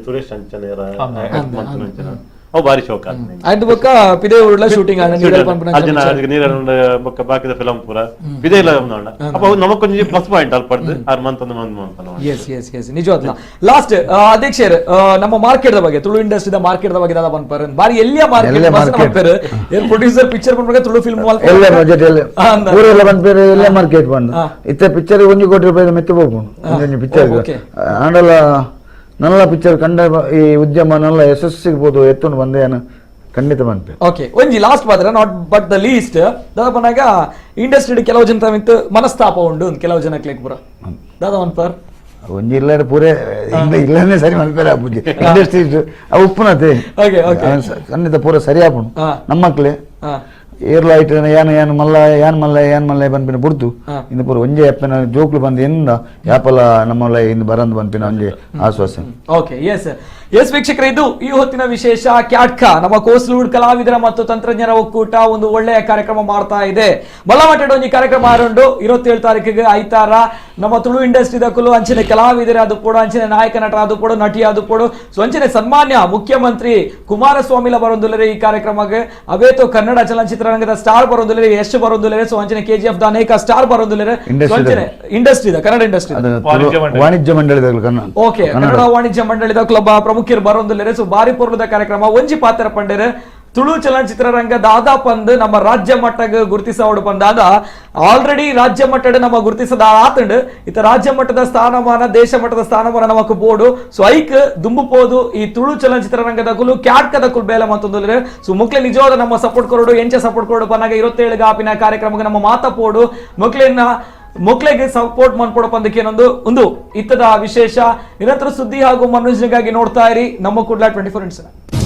S2: ಸುರೇಶ್ ಅಂಚನೆ ಅಂಚನ ಅವು ಬಾರಿ ಶೋಕ ಆತ್ನೆ.
S1: ಆಯ್ತು, ಬೊಕ್ಕ ಪಿದೆ ಊರ್ಲ ಶೂಟಿಂಗ್ ಆಂಡ ನೀರಲ್ ಪನ್ಪುನ.
S2: ಅರ್ಜುನ ನೀರಲ್ ಬೊಕ್ಕ ಬಾಕಿದ ಫಿಲಂ ಪೂರ ಪಿದೆ ಇಲ್ಲ ಉಂಡ. ಅಪ್ಪ ಅವು ನಮಕೊಂಜಿ ಪ್ಲಸ್ ಪಾಯಿಂಟ್ ಅಲ್ಪಡ್ದು ಆರ್ ಮಂತ್ ಒಂದು ಮಂತ್ ಮಂತ್.
S1: ಎಸ್ ಎಸ್ ಎಸ್, ನಿಜವಾದ್ಲ. ಲಾಸ್ಟ್ ಅಧ್ಯಕ್ಷರ್, ನಮ್ಮ ಮಾರ್ಕೆಟ್ the ಬಗ್ಗೆ, ತುಳು ಇಂಡಸ್ಟ್ರಿದ ಮಾರ್ಕೆಟ್ the ಬಗ್ಗೆ ದಾದ ಪನ್ಪರ್? ಬಾರಿ ಎಲ್ಲಿಯ ಮಾರ್ಕೆಟ್
S3: ಎಲ್ಲಿಯ market?
S1: Producer picture ಪನ್ಪುಗ ತುಳು ಫಿಲ್ಮ್
S3: ಎಲ್ಲ ಬಜೆಟ್ ಎಲ್ಲ ಊರೆಲ್ಲ ಬಂದ್ಪೇರೆ ಎಲ್ಲ ಮಾರ್ಕೆಟ್ ಬಂದು. ಇತ್ತೆ ಪಿಕ್ಚರ್ 1 ಕೋಟಿ ರೂಪಾಯಿ ಮೆತ್ತು ಹೋಗ್ಬೋದು ಒಂದೊಂದು ಪಿಕ್ಚರ್. ಆಂಡಲ ನನ್ನ ಪಿಕ್ಚರ್ ಕಂಡ ಈ ಉದ್ಯಮ ನನ್ನ ಯಶಸ್ಸು ಸಿಗ್ಬೋದು ಎತ್ತೊಂಡು ಬಂದೆ ಖಂಡಿತ ಬಂದ್ಪೆ.
S1: ಓಕೆ, ಒಂಜಿ ಲಾಸ್ಟ್ ಮಾತ್ರ, not but the least, ದಾದ ಪನ್ನಾಗ ಇಂಡಸ್ಟ್ರಿ ಕೆಲವು ಜನ ಮಿತ್ತು ಮನಸ್ತಾಪ ಉಂಡು ಒಂದ್ ಕೆಲವು ಜನ ಕ್ಲಿಕ್ ಪುರ ದಾದ ಪನ್ಪರ್?
S3: ಒಂಜಿ ಇಲ್ಲ ಪೂರೆ ಇಲ್ಲ ಇಲ್ಲನೇ ಸರಿ ಮಲ್ಪೆರೆ ಆಪುಜಿ ಇಂಡಸ್ಟ್ರಿ ಅವು ಉಪ್ಪುನತೆ.
S1: Okay, okay.
S3: ಖಂಡಿತ ಪೂರ ಸರಿ ಆಪುಂಡು. ನಮ್ಮಕ್ಲೆ ಏರ್ಲ ಐಟ್ ಯಾನ್ ಯಾನ್ ಮಲ್ಲ ಯಾನ್ ಮಲ್ಲ ಯಾನ್ ಮಲ್ಲ ಪನ್ಪಿನ ಬುಡ್ದು ಇಂದು ಪೂರ ಒಂಜೆ ಅಪ್ಪನ ಜೋಕ್ಲು ಬಂದು ಎಂದ ಯಾಪಲ ನಮ್ಮಲ್ಲ ಇಂದು ಬರಂದು ಪನ್ಪಿನ ಒಂಜೆ ಆಶ್ವಾಸನೆ.
S1: ಓಕೆ, ಎಸ್ ಎಸ್ ವೀಕ್ಷಕರೇ, ಇದು ಈ ಹೊತ್ತಿನ ವಿಶೇಷ. ಕ್ಯಾಟ್ಕಾ, ನಮ್ಮ ಕೋಸ್ಲೂಡ್ ಕಲಾವಿದರ ಮತ್ತು ತಂತ್ರಜ್ಞರ ಒಕ್ಕೂಟ ಒಂದು ಒಳ್ಳೆಯ ಕಾರ್ಯಕ್ರಮ ಮಾಡ್ತಾ ಇದೆ. ಮಲ್ಲಮಟ್ಟದ ಒಂಜಿ ಕಾರ್ಯಕ್ರಮ ಆರುಂಡು 27 ತಾರೀಕಿಗೆ ಐತಾರ. ನಮ್ಮ ತುಳು ಇಂಡಸ್ಟ್ರಿ ದಕುಲು, ಅಂಚನೆ ಕಲಾವಿದರ ಅದು ಕೂಡ, ಅಂಚನೆ ನಾಯಕ ನಟ ಅದು ಕೂಡ, ನಟಿ ಅದು ಕೂಡ, ಸೊ ಅಂಚನೆ ಸನ್ಮಾನ್ಯ ಮುಖ್ಯಮಂತ್ರಿ ಕುಮಾರಸ್ವಾಮಿಲ ಬರೊಂದುಲ್ಲರೆ ಈ ಕಾರ್ಯಕ್ರಮಕ್ಕೆ. ಅವೇತೋ ಕನ್ನಡ ಚಲನಚಿತ್ರರಂಗದ ಸ್ಟಾರ್ ಬರೊಂದುಲ್ಲರೆ, ಯಶ್ ಬರೊಂದುಲ್ಲರೆ. ಸೊ ಅಂಚನೆ ಕೆಜಿಎಫ್ the ಅನೇಕ ಸ್ಟಾರ್ ಬರೊಂದುಲ್ಲರೆ.
S3: Industry
S1: ಅಂಚನೆ ಇಂಡಸ್ಟ್ರಿ ಕನ್ನಡ ಇಂಡಸ್ಟ್ರಿ
S3: ಅದು
S5: ವಾಣಿಜ್ಯ ಮಂಡಳಿ.
S3: ವಾಣಿಜ್ಯ ಮಂಡಳಿದ ಕನ್ನಡ.
S1: ಓಕೆ, ಕನ್ನಡ ವಾಣಿಜ್ಯ ಮಂಡಳಿದ ಕ್ಲಬ್ ಪ್ರಮುಖರು ಬರೊಂದುಲ್ಲೆರೆ. ಸೊ ಬಾರಿ ಪೊರ್ಲುದ ಕಾರ್ಯಕ್ರಮ. ಒಂಜಿ ಪಾತ್ರ ಪಂಡೆರ್, ತುಳು ಚಲನಚಿತ್ರರಂಗ ದಾದಾ ಪಂದ್ ನಮ್ಮ ರಾಜ್ಯ ಮಟ್ಟಗ್ ಗುರುತಿಸವಡು ಪಂದಾದ. ಆಲ್ರೆಡಿ ರಾಜ್ಯ ಮಟ್ಟಡ್ ನಮ್ಮ ಗುರುತಿಸದ ಆತಂಡ್. ಇತ ರಾಜ್ಯ ಮಟ್ಟದ ಸ್ಥಾನಮಾನ, ದೇಶ ಮಟ್ಟದ ಸ್ಥಾನಮಾನ ನಮಕ್ ಬೋಡು. ಸೊ ಐಕ್ ದುಂಬು ಪೋದು ಈ ತುಳು ಚಲನಚಿತ್ರರಂಗದ ಕುಲು ಕ್ಯಾಟ್ಕದ ಕುಲ್ ಬೇಲೆ ಮತ್ತೊಂದು. ಸೊ ಮುಕ್ಲೆ ನಿಜವಾದ ನಮ್ಮ ಸಪೋರ್ಟ್ ಕೊರಡು. ಎಂಚ ಸಪೋರ್ಟ್ ಕೊರಡು ಪನ್ನಾಗ 27 ಗಾಪಿನ ಕಾರ್ಯಕ್ರಮಕ್ಕೆ ನಮ್ಮ ಮಾತ ಪೋಡು, ಮೊಕ್ಲೆನ ಮಕ್ಕಳಿಗೆ ಸಪೋರ್ಟ್ ಮಾಡ್ಕೊಡೋ ಪಂದಕ್ಕೆ ಏನೊಂದು ಒಂದು ಇತ್ತದ ವಿಶೇಷ. ನಿರಂತರ ಸುದ್ದಿ ಹಾಗೂ ಮನೋರಂಜನೆಗಾಗಿ ನೋಡ್ತಾ ಇರಿ ನಮ್ಮ ಕುಡ್ಲ 24x7.